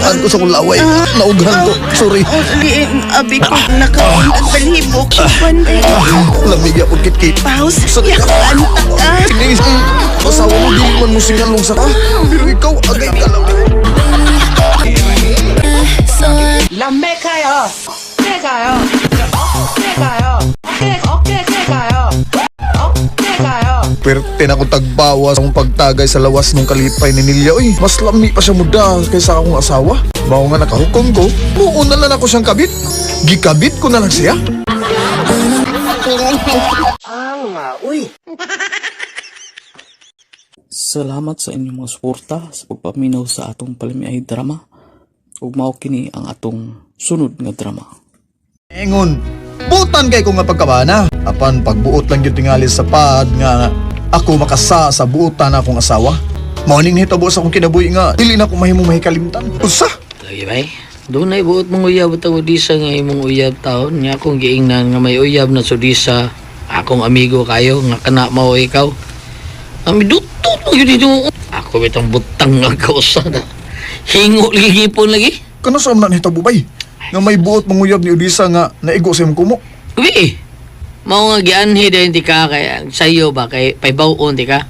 Ang ko sa kong laway. Naughan ko. Sorry. Oh, liing abi ko nakaon at balhibok. Kwan ba? Lamig ako kit-kit. Paus, Sa yakan ta ka. Tinis, asawa mo di man mo singalong sa ka. Pero ikaw, agay ka lang. Pwerte na akong tagbawas akong pagtagay sa lawas nung kalipay ni Nilya. Uy, mas lami pa siya muda kaysa akong asawa. Mao nga nakahukom ko, muuna na ako siyang kabit. Gikabit ko na lang siya. Salamat sa inyong mga suporta sa pagpaminaw sa atong palamiay drama. Ug mao kini ang atong sunod nga drama. Engon, butan kay ko nga pagkabana. Apan pagbuot lang gyud tingali sa pad nga ako makasa sa buotan akong asawa. Mao ning nahitabo sa akong kinabuhi nga dili na ko mahimong mahikalimtan. Usa? Lagi bay. Doon ay buot mong uyab at Odisa nga imong uyab taon. Nga akong giingnan nga may uyab na sudisa. Akong amigo kayo nga kana mao ikaw. Ami dutot mo yun dito. Ako bitang butang nga kausa na. Hingo lagi gipon lagi. Kano sa na nahitabo bay? Nga may buot manguyab ni Odisa nga naigo sa imong kumo. Uwi. Mao nga gianhi dayon ti ka kay sayo ba kay paybawon ti ka.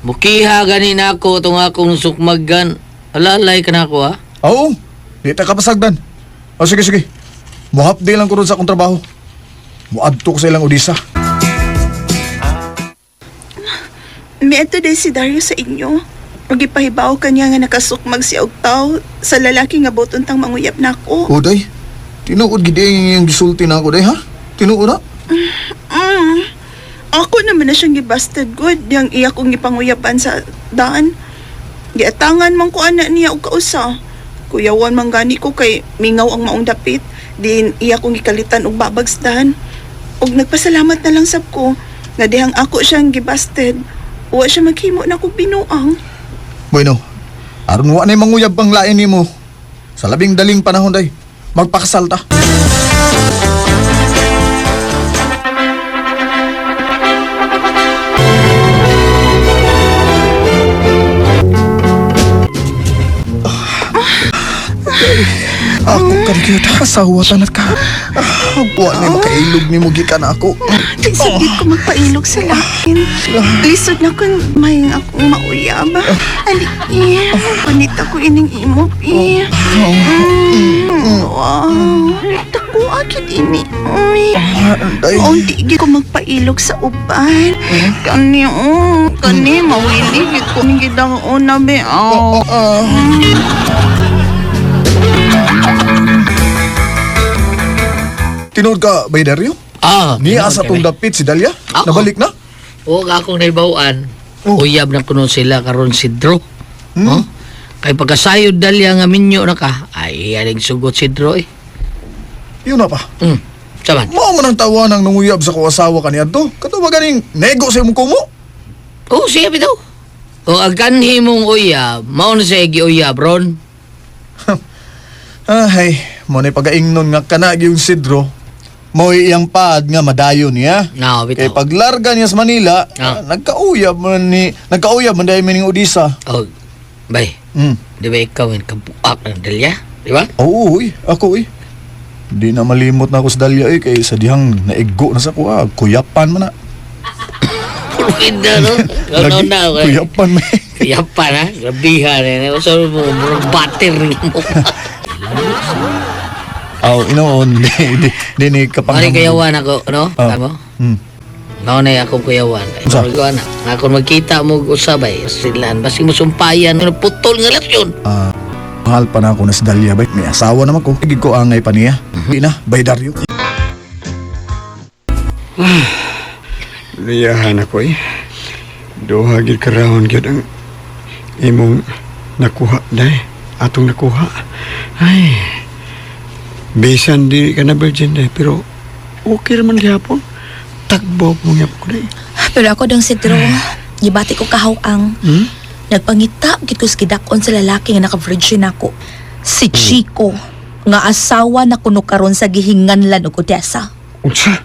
Mukiha gani nako tong akong sukmagan. Alalay ka nako ha. Oo, di ta kapasagdan. O sige sige. Muhapdi lang ko ron sa akong trabaho. Muadto ko sa ilang Odisa. Miadto day si Dario sa inyo. Ug ipahibaw kanya nga nakasukmag siya og taw sa lalaki nga boton tang manguyab nako. O day, tinuod gid yung gisulti na ako day ha? Tinuod na? Mm. Ako naman na siyang gibasted good yang iya kong gipanguyaban sa daan. Giatangan man ko ana niya og kausa. Kuyawan man gani ko kay mingaw ang maong dapit. Din iya kong gikalitan og babag sa daan. Og nagpasalamat na lang sab ko nga dihang ako siyang gibasted. Wa siya maghimo na kog binuang. Bueno, aron wa na'y manguyab pang lain nimo. Sa labing daling panahon day, magpakasal ta. Ako kan gyud asawa tanat ka. Wa na makailog nimo gikan ako. Lisod gid ko magpailog sa lain. Lisod na kun may akong mauyab. Ali, panit ako ining imo, pi. Wow. Dako akit ini. Uy. Ay. Unti gid ko magpailog sa uban. Kani, oh, kani mawili gid ko gid ang una be. Oh. Tinuod ka, Bay Dario? Ah, Niya tinuod sa kay tong bay. dapit si Dalia? Oo. Nabalik na? O akong naibawaan. Oh. Uyab na kuno sila karon si Drew. Hmm? Oh? Kay pagkasayod dalya nga minyo na ka, ay aling sugot si Drew eh. Yun na pa. Saman. Mao man ang tawa ng nanguyab sa ko asawa kaniadto. Kato ba ganing nego sa imong kumo? Oh, siya bitaw. O ang kanhi mong uyab, mao na siya giuyab ron. Ay, mo na pagaingnon nga kana yung Sidro. Mo iyang paad nga madayon niya. No, bitaw. Kay paglarga niya sa Manila, Ah. nagkauyab man dahil mining Odisa. Oh, bay. Di ba ikaw yung kabuak ng dalya? Di ba? Oo, uy, ako uy. Di na malimot na ako sa Dalia eh, kay sa dihang naigo na sa kuha, kuyapan man na. Pulpin na, no? Ikaw na, Lagi, kuyapan man. Kuyapan, ha? Grabihan, eh. So, murag bater ng mukha. Aw, inoon, di, di, ni kapang. Mari kuyawan ako, no? Ah. Tama? Hmm. Mao na akong kuyawan. Unsa? Mao ko ana. Nga kung magkita mo og usabay, silan basi mo sumpayan, ano, putol nga relasyon. Ah, mahal pa na ako na si Dalia bay. May asawa naman ko. Gig ko angay pa niya. Di na, bay Dario. Liyahan ako eh. Duha gid karawon gyud ang imong nakuha day. Atong nakuha. Ay. Bisan di ka na virgin day pero okay raman gihapon. Tagbo mo gyapon ko day. Pero ako dong si Drew, gibati ko kahawang. Hmm? Nagpangita gid ko sa gidakon sa lalaki nga naka-virgin ako. Si Chico, nga asawa na kuno karon sa gihinganlan og Odessa. Unsa?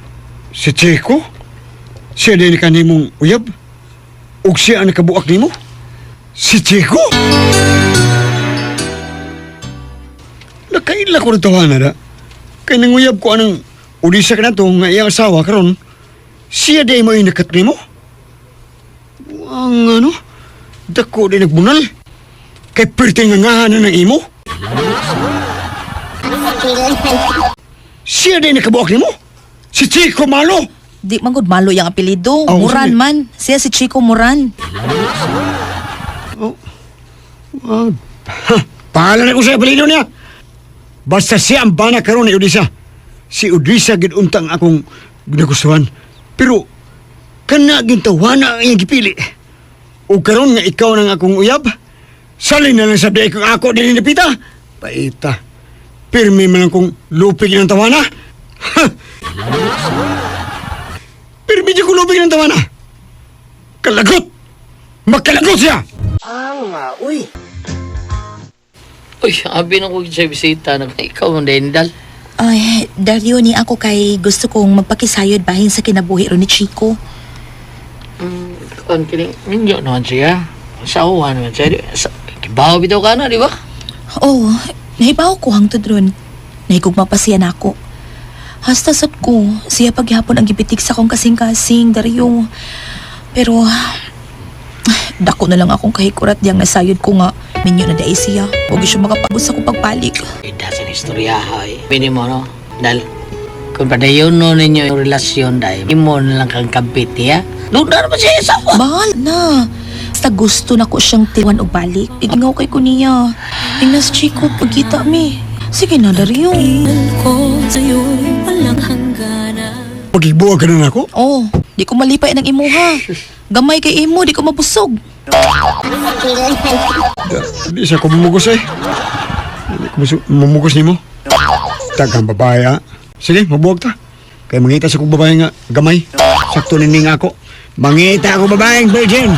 Si Chico? Siya din ka nimong uyab? Ug siya ang nakabuak nimo? Si Chico? Nakaila ko rin tawanan na. Kay nanguyab ko anang udisa ka na to nga iyang asawa karon. Siya di mo nakat nimo? Ang ano? Dako di nagbunal. Kay perti nga ngahanan ng imo? Siya di nakabuak nimo? Si Chico Malo? Di man gud malo yang apelyido. Oh, Muran sige. man. Siya si Chico Muran. Ah, ha, pangalan na ko sa apelyido niya. Basta siya ang bana karon ni Odisa. Si Odisa gid untang akong nagustuhan. Pero kana gintawana ang iyang gipili. O karon nga ikaw nang akong uyab, salin na lang sa biay kung ako dili napita. Paita. Pirmi man lang kong lupig ng tawana. Ha! Pirmi di ko lupig ng tawana. Kalagot! Makalagot siya! Uy, abi na ko sa bisita na ikaw man dendal. Ay, Dario ni ako kay gusto kong magpakisayod bahin sa kinabuhi ron ni Chico. Kuan kini minyo naman siya. Asawa naman siya. Kibaw bitaw ka na, di ba? Oo, oh, nahibaw ko hangtod ron. Nahigugma pa siya nako. Hasta sad ko, siya paghapon ang gibitik sa akong kasing-kasing, Dario. Pero, dako na lang akong kahikurat diyang nasayod ko nga. Minyo na dai siya. Huwag siya makapabot sa akong pagpalik. Ida sa istorya hoy. Pini mo no, dal. Kung padayon no ninyo yung relasyon dahil imo na lang kang kabit niya. Luna naman siya asawa. Bahal na. Basta gusto na ko siyang tiwan og balik. Igingaw kay ko niya. Tingnas Chico, pagkita mi. Sige na, Dario. Pagigbuwag ka na nako? Oh, di ko malipay ng imuha. Gamay kay imo, di ko mabusog. Di siya ko mumugos eh. Di ko mumugos nimo. Tagang babae ah. Sige, mabuwag ta. Kay mangita sa kong babae nga gamay. Sakto ni nga ako. Mangita ako babaeng virgin.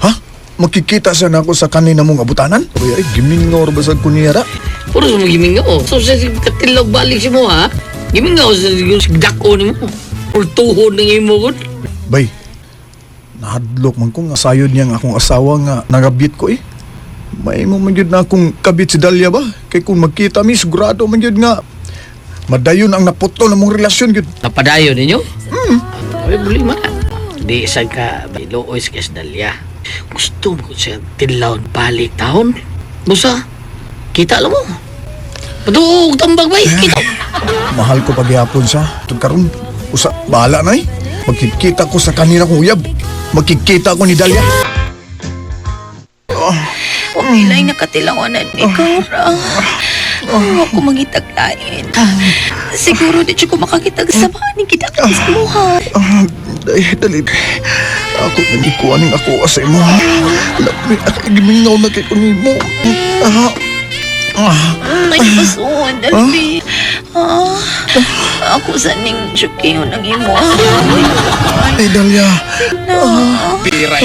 Ha? Makikita siya na ako sa kanina mong abutanan? Uy, ay, gimingaw ra ba sa kunyara? Puro sa mga gimingaw. So sa katilog balik si mo ha? Gimingaw sa dako ni mo. Ultuhon ng imo gud. Bay, nahadlok man ko nga sayod niya ang akong asawa nga nagabit ko eh. May mo man gyud na akong kabit si Dalia ba? Kay kung magkita mi, sigurado man gyud nga madayon ang naputol na mong relasyon gyud. Napadayon ninyo? Hmm. Ay, problema. Di isang ka, luoy sa kasdalya. Gusto mo ko siya tilawon balik taon. Busa, kita lang mo. Patuog tambag bay, kita. Mahal ko paghihapon siya. Tug karon, usa bahala na eh. Magkikita ko sa kanila kong uyab. Magkikita ko ni Dalia. Okay lang nakatilawanan ikaw ra. Huwag ko mangitaglain. Siguro di siya ko makakitag sa mga ni kita sa muha. Ah, dali, dali. Ako nagikuha ning ako sa imo. Labi, gimingaw na kay ko nimo. Ah, ah. May pasun, dali. Ah, ako sa ning jukiyo ng imo. Ay, Dalia. Na. Pira.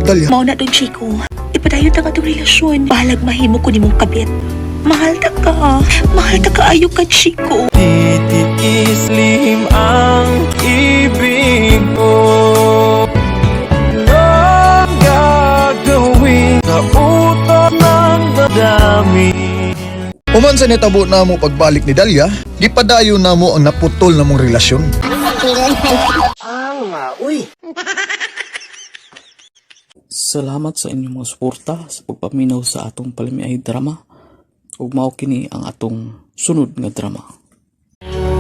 Dalia. Mao na doon, Chico. Ipadayon ta nga itong relasyon. Bahalag mahimo ko nimong kabit. Mahal ta ka. Mahal ta kaayo ka, Chico. Titiis lihim ang ibig mo. Anong gagawin sa utak ng damdamin? Human sa nitabo na mo pagbalik ni Dalia, gipadayon na mo ang naputol na mong relasyon. Salamat sa inyong mga suporta sa pagpaminaw sa atong palamiay drama ug mao kini ang atong sunod nga drama.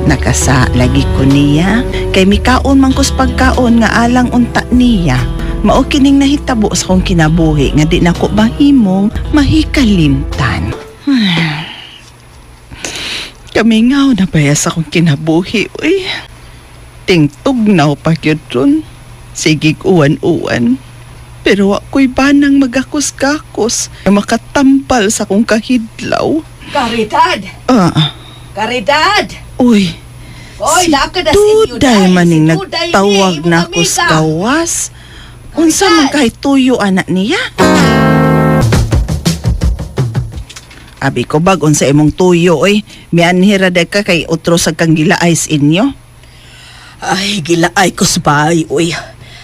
Nakasa lagi ko niya, kay mikaon man kus pagkaon nga alang unta niya. Mao kining nahitabo sa kong kinabuhi nga di nako mahimong mahikalimtan. Kamingaw na baya sa kong kinabuhi, uy. Tingtugnaw pa gyud ron. Sigig uwan-uwan. Pero ako'y banang magakos-gakos na makatampal sa kong kahidlaw. Karidad! Ah, Karidad! uy. Oy, Si naa ka na sa inyo, Duday day. maning Si Duday ni, nagtawag imong na ko amiga. sa gawas. Unsa man kay tuyo anak niya? Abi ko bag unsa imong tuyo oy. Mianhira day ka kay otro sa kang gilaay sa inyo. Ay, gilaay ko sa bahay, uy.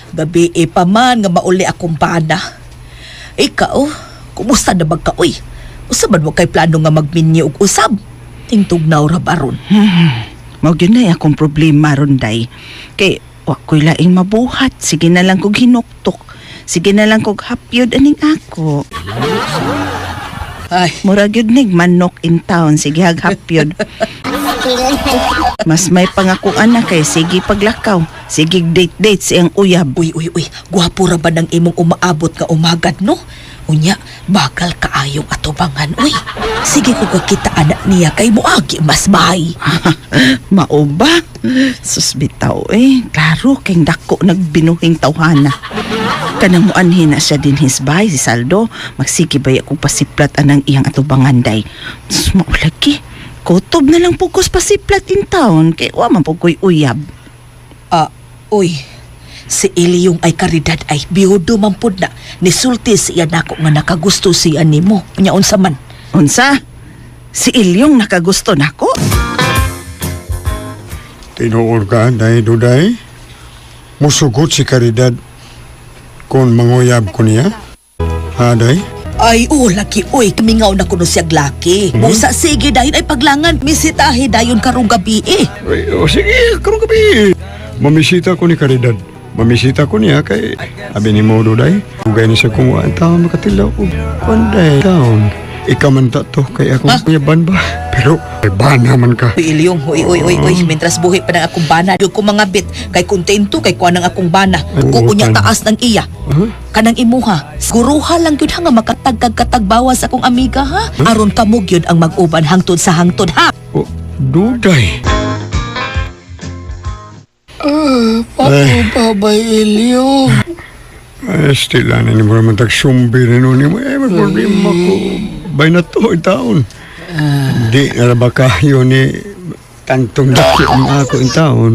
Gabi e pa man nga mauli akong bana. Ikaw, kumusta na ba ka, uy? Usa man mo kay plano nga magminyo og usab? Tingtugnaw ra baron. Mao gyud na akong problema ron day. Kay wa ko'y laing mabuhat. Sige na lang kog hinuktok. Sige na lang kog hapyod aning ako. Ay, Mura gyud nig manok in town. Sige haghapyod. Mas may pangakuan na kay sige paglakaw. Sige date date siyang uyab. uy, uy, uy, gwapo ra ba ng imong umaabot nga umagad, no? Unya, bagal kaayong atubangan, uy. Sige ko kita anak niya kay moagi mas bahay. Mao ba? Sus bitaw eh. Klaro kay dako nagbinuhing tawhana. Kanang muanhin na siya din his bay si Saldo. Magsige ba akong pasiplat anang iyang atubangan day. Sus maulagi. Kutob na lang pugos pasiplat in town kay wa man pug ko'y uyab. Ah, uy. Si Iliyong ay karidad ay biyudo man pud na. Nisulti siya nako nga nakagusto siya nimo. Unya unsa man? Unsa? Si Ilyong nakagusto nako? Tinuod ka, day duday. Musugot si Caridad kung manguyab ko niya. Ha, day? Ay, oh, laki, uy, kamingaw na kuno siya laki. Busa, sige, dayon ay paglangan. Misitahe dayon karong gabi eh. Ay, o sige, karong gabi. Mamisita ko ni Caridad. Mamisita ko niya kay abi ni mo duday. Ugay ni siya kung ang tao makatilaw ko. Panday taon. Ikaw man ta to kay akong kuyaban ba? Pero ay bana man ka. Uy, Ilyong, uy, uy, uy, uy, mentras buhi pa ng akong bana. Di ko mga bit, kay kontento, kay kuha ng akong bana. Ay, Kung unya utan. taas ng iya. Huh? Kanang imuha, siguruha lang yun ha nga makatagkag-katagbawa sa akong amiga ha. Aron kamo gyud ang mag-uban hangtod sa hangtod ha. Oh, duday. Ah, Babay Ilyong. Ay, still na ni mo naman tagsumbi rin nun. Eh, may problema ko. Bay na to, taon. Di na ba kayo ni tantong daki ang ako in taon.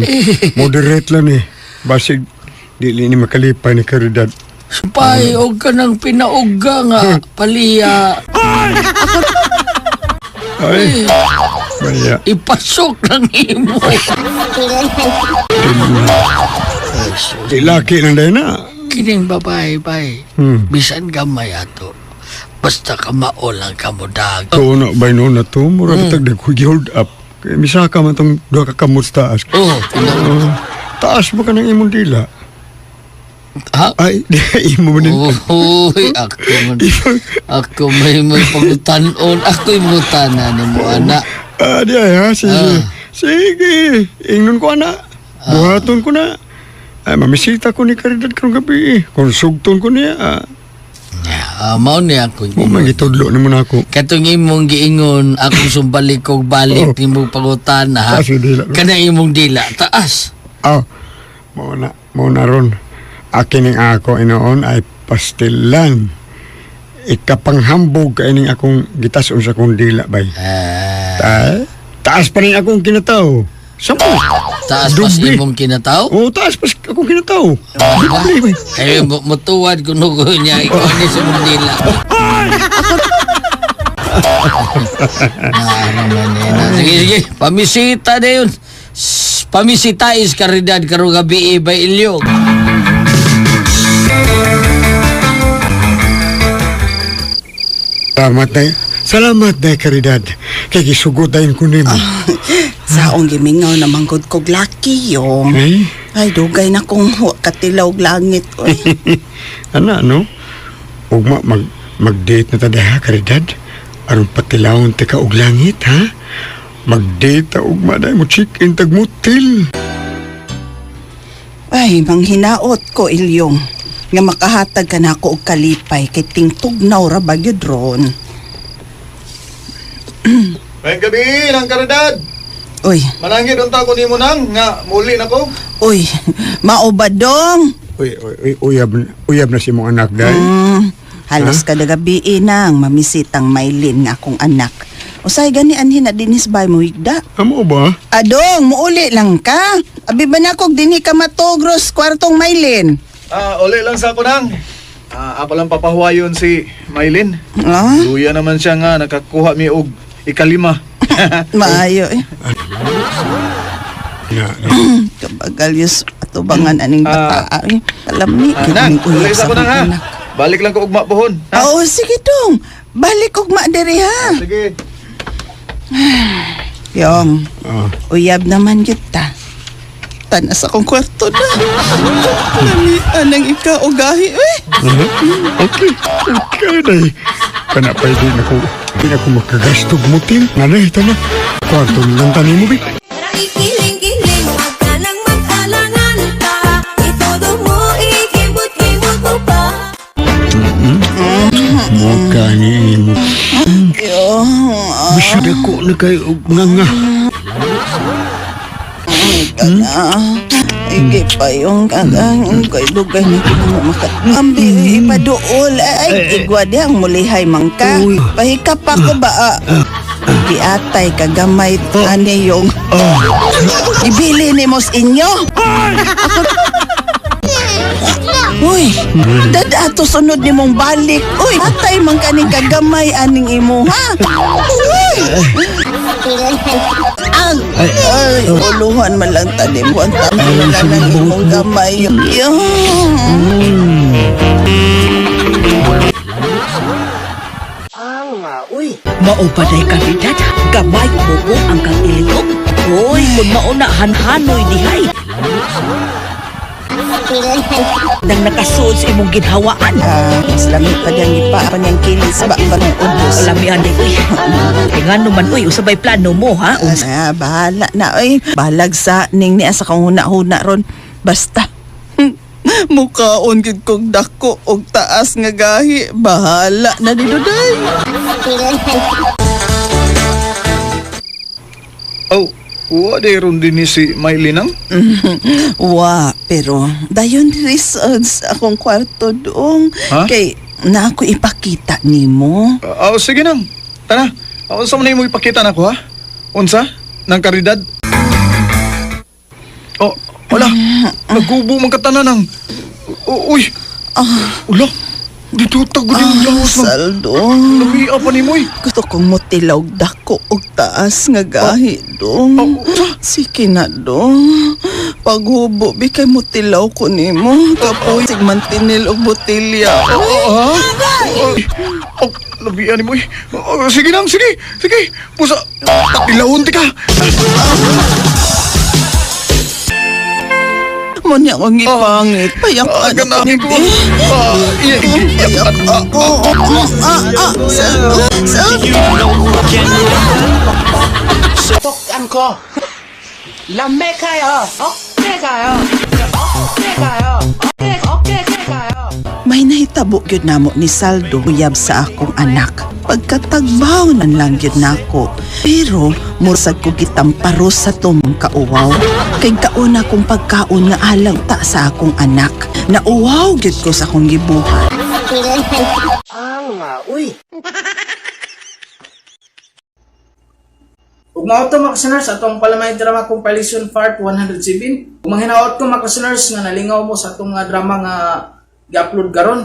Moderate lang eh. Basig, di ni makalipay ni Caridad. Supay, og ka ng pinauga nga, paliya. Ay, baya. Ipasok lang imo. Di laki lang dahil na. Kining babae, bay. Bisan gamay ato. Basta kamao lang kamudag. To na bay no na to mura mm. Tag hold up. Kay misaka man tong duha ka kamot sa taas. Oh, oh, taas mo ka ng imong dila. Ha? Ay, di imo man din. Uy, ako man. Ako may may pangutanon. Ako'y mangutana ni mo, anak. Ah, di ay ha. Sige. Sige. Ingnon ko ana. Buhaton ko na. Ay, mamisita ko ni Caridad karong gabi. Konsugton ko niya. Ah. Mao ni ako. Mo man gitudlo nimo na ako. Katong imong giingon, akong sumbalik kog balik nimong pangutana, ha? Taas yung dila. Kana imong dila, taas. Oh, mo na ron. Akin ning ako inoon ay pastilan. Ikapanghambog kay ning akong gitason sa akong dila bay. Taas pa rin akong kinataw. Sampo. Taas pa sa imong kinataw? Oo, taas pa sa akong kinataw. Doble bay. Eh, mutuwad kuno ko niya, ikaw ni sa imong dila. Sige, sige. Pamisita na yun. Pamisita is Caridad karong gabi bay ilyog. Salamat na. Salamat na, Caridad. Kay gisugot dayon ko nimo. Saong gimingaw na manggod kog laki yung. Ay? Ay, dugay na kong wa katilaw og langit. Oy. Ana, no? Ugma, mag-date na ta diha, Caridad. Aron patilawon ta ka og langit, ha? Mag-date ta ugma dahil mo check-in tag motel. Ay, manghinaot ko, Ilyong. Nga makahatag ka na ako og kalipay kay tingtugnaw ra ba gyud ron. Ngayong gabi, nang Caridad. Uy. Manangit unta ko nimo nang nga muli na ko. Uy, mao ba dong? Uy, uy, uy, uyab na si mong anak dahil. Halos kada gabi nang mamisitang Maylin nga akong anak. Usay gani anhin na dinis bay mo higda. Amo ba? Adong, muuli lang ka. Abi ba na kog dinhi ka matogros kwartong Maylin? Ah, uli lang sa ako nang. Ah, ako lang papahuwayon si Maylin. Ah? Luya naman siya nga nakakuha mi og ikalima. Maayo eh. Na, Kabagal yus atubangan aning bata. Ay, alam ni Nang, kining uyab uli sa ako nang ha. akong anak. Balik lang ko ugma pohon. Ha? Oo, sige dong. Balik ugma diri ha. Sige. Yong, uyab naman kita. Tanas akong kwarto na. Nami, anang ikaw ugahi, eh. Okay, okay, day. Kana pa di na ko makagastog motel. Nanay, ito na. Kwarto lang tanin mo, bi. Ikiling-giling, wag ka nang mag-alangan pa. Itodo mo, ikibot-kibot mo pa. Mukha ni mo. Yong, Bisada ko na kayo nga nga. Ay, pa yung kagang kay dugay na ko makat. Ambi ipaduol ay igwa diyang mulihay mangka. Pahikap ako ba? Giatay kagamay ani yung ibili ni mos inyo. Uy, dadato sunod ni mong balik. Uy, atay man kaning kagamay aning imo ha. Uy. Ang ay, uluhan man lang tanim mo ang tama na lang ng imong gamay. Yung. Mao ba day Caridad? Gamay mo ang kang ilog? Hoy, kung mauna hanhanoy dihay. Nang nakasulod sa imong ginhawaan. Mas lami pa diyang ipa pa niyang kilis ba pa ng ubos. Lamian di uy. Kay ngano man uy, usabay plano mo ha? Bahala na oy. Balag sa ning niya sa kong huna-huna ron. Basta mukaon gid kog dako og taas nga gahi. Bahala na ni Duday. Oh, wa di ron din ni si Maylin nang? Wa, pero dayon diri sa akong kwarto doong. Ha? Kay na ako ipakita nimo. Oh, sige nang. Tara. Unsa man nimo ipakita nako ha? Unsa? Nang karidad? Oh, wala. Nagubo man katanan ang. Uy. Ula. Dito tagod yung lawas ng. Saldo. Lamia pa nimo eh. Gusto kong motilaw dako og taas nga gahi dong. Sige na dong. Paghubo bi kay motilaw ko nimo. Kapoy sig mantinil og botelya. Ah, oh, labian nimo eh. Oh, sige lang, sige. Sige. Pusa. Tilawon ti ka. Mo niya akong ipangit. Payak Ah, ano ganahin ko. Ah, Payak ako. Ah, Saldo. Saldo. Tokan ko. Lame kayo. Okay kayo. Okay kayo. Okay, okay kayo. May nahitabo gyud namo ni Saldo uyab sa akong anak. Pagkatagbaw nan lang gyud nako. Pero mursag ko gitamparo sa tumong kauwaw. Kay kauna kong pagkaon nga alang ta sa akong anak. Nauwaw gyud ko sa akong gibuhat. Ug mao to mga listeners atong palamay drama compilation part 107. Ug manghinaot ko mga listeners nga nalingaw mo sa atong nga drama nga gi-upload karon.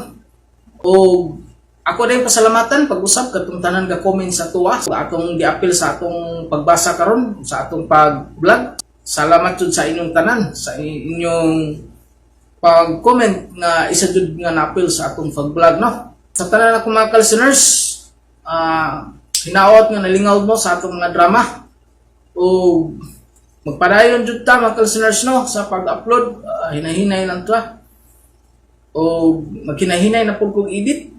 Og ako din pasalamatan pag-usab katong tanan ga comment sa tuwa sa atong gi-appeal sa atong pagbasa karon sa atong pag-vlog. Salamat jud sa inyong tanan sa inyong pag-comment nga isa jud nga na-appeal sa atong pag-vlog no. Sa tanan ako mga listeners, hinaot nga nalingaw mo sa atong mga drama o magpadayon jud ta mga listeners no sa pag-upload. Hinahinay lang ta o magkinahinay na pud kog edit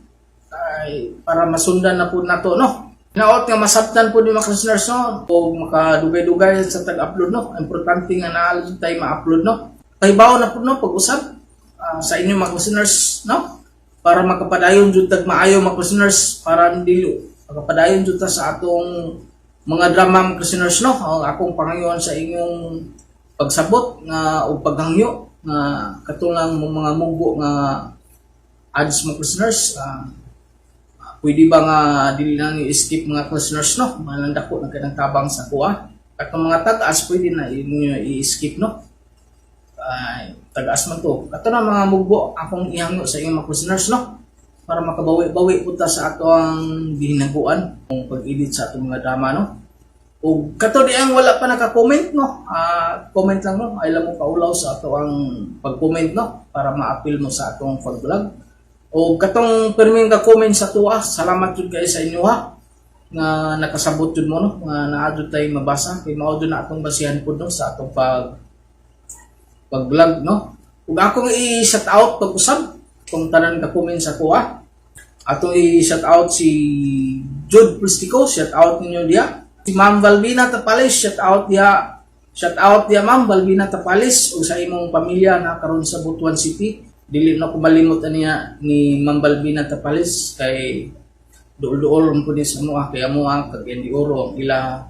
ay para masundan na pud nato no. Hinaot nga masabtan pud ni mga listeners no o makadugay-dugay sa tag-upload no. Importante nga naa jud tay ma-upload no. Pahibaw na pud no pag-usab sa inyong mga listeners no para makapadayon jud tag maayo mga listeners para dili makapadayon jud ta sa atong mga drama mga listeners no. Ang akong pangayon sa inyong pagsabot nga o paghangyo nga katulang mga mugo nga ads mga listeners, pwede ba nga dili lang i-skip mga listeners no, malang dako na kanang tabang sa kuha at ang mga tag-as pwede na inyo i-skip no. Ay, tag-as man to. Kato na mga mugbo akong ihangyo sa inyong mga listeners no para makabawi-bawi po ta sa ato ang gihinaguan kung pag-edit sa atong mga drama no. O kato di ang wala pa naka-comment no, comment lang no, ay lang mo kaulaw sa ato ang pag-comment no para ma-appeal mo sa atong pag-vlog. O katong pirming ka-comment sa tuwa, salamat jud kayo sa inyo ha nga nakasabot jud mo no, nga naa jud tay mabasa kay mao jud na atong basihan pud no sa atong pag-vlog no. Ug akong i-shout out pag-usab kung tanan ka comment sa kuha. Atong i-shout out si Jude Pristico, shout out ninyo diya. Si Ma'am Valvina Tapales, shout out diya. Shout out diya Ma'am Valvina Tapales ug sa imong pamilya na karon sa Butuan City. Dili na ko malimot aniya ni Ma'am Balbina Tapales kay duol-duol man pud ni sa amoa kay amoa kag Andy Oro ang ila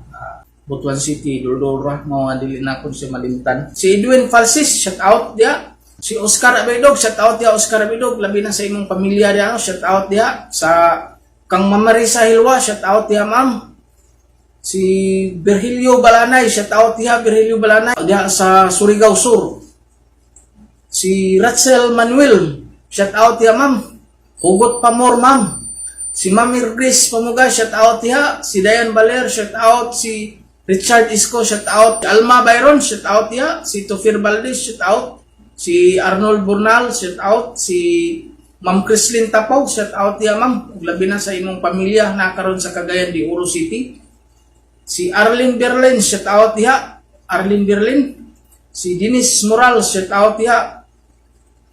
Butuan City duol-duol ra mao nga dili na ko siya malimtan. Si Edwin Falsis, shout out diya. Si Oscar Abidog, shout out diya Oscar Abidog, labi na sa imong pamilya diya, no? Shout out diya sa kang Ma'am Marisa Hilwa, shout out diya ma'am. Si Virgilio Balanay, shout out diya Virgilio Balanay diya sa Surigao Sur. Si Ratzel Manuel, shout out diya ma'am. Hugot pa more ma'am. Si Ma'am Grace Pamuga, shout out diha. Si Dayan Baler, shout out. Si Richard Isco, shout out. Alma Byron, shout out diha. Si Tofir Valdez, shout out. Si Arnold Burnal, shout out. Si Ma'am Chrislyn Tapaw, shout out diha ma'am. Ug labi na sa imong pamilya na karon sa Cagayan de Oro City. Si Arlene Berlin, shout out diha. Arlene Berlin. Si Dennis Moral, shout out diha.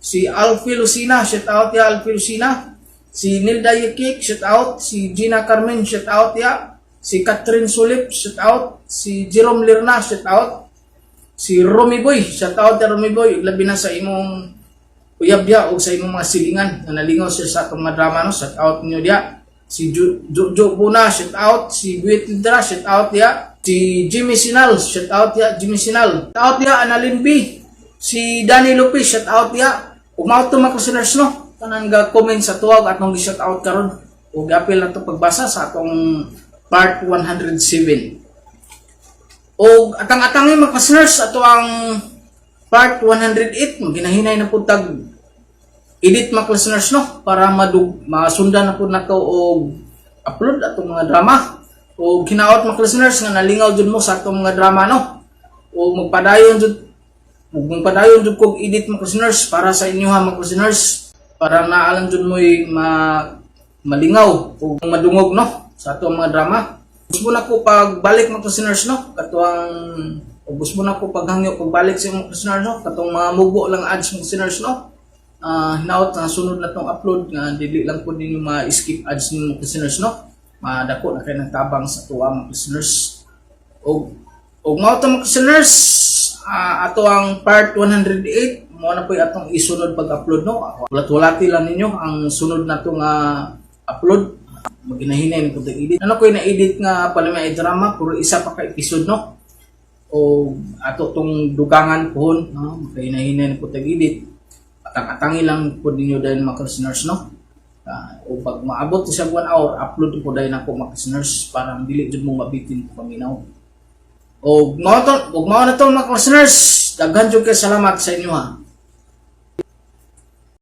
Si Alfie Lucina, shout out diha Alfie Lucina. Si Nilda Yekik, shout out. Si Gina Carmen, shout out diha. Si Catherine Sulip, shout out. Si Jerome Lirna, shout out. Si Romy Boy, shout out ya Romy Boy. Ug labi na sa imong uyabya o sa imong mga silingan nga nalingaw siya sa atong mga drama no, shout out niyo diha. Si Jo Buna, shout out. Si Buit Lidra, shout out diha. Si Jimmy Sinal, shout out diha Jimmy Sinal. Shout out diha Annalyn B. Si Danny Lopez, shout out diha. Ug mao to mga listeners no, tanan ga comment sa tuwag at nung gi-shout out karon. Ug apil na to pagbasa sa atong part 107. O atang-atangin, mga listeners, ato ang part 108, maginahinay na pud tag edit, mga listeners, no, para madug masundan na pud nato og upload atong mga drama. O hinaot, mga listeners, nga nalingaw jud mo sa atong mga drama, no, o magpadayon jud kog edit, mga listeners, para sa inyo ha, mga listeners, para naalam jud mo'y malingaw o madungog, no, sa atong mga drama. Gusto na ko pagbalik, mga listeners, no, katuang o gusto na ko paghangyo pagbalik sa mga listeners, no, katong mga mubo lang ads, mga listeners, no. Hinaot na sunod na tong upload nga dili lang po ninyo ma-skip ads ninyo, mga listeners, no, madako na kay ng tabang sa tuwa, mga listeners. Og mao to, mga listeners, ato ang part 108 mo na po atong isunod pag-upload, no. Hulat-hulati lang ninyo ang sunod na to nga upload. Maginahinay ko edit ano ko na edit nga palima drama, puro isa pa ka episode, no, o ato tong dugangan pohon, no, makahinahinay ko tag edit. Atang-atangi lang po ninyo dahil, mga listeners, no. O pag maabot sa 1 hour, upload po dahil ako, mga listeners, para dili jud mo mabitin po paminaw. O mao to, ug mao na to, mga listeners. Daghan jud kay salamat sa inyo ha.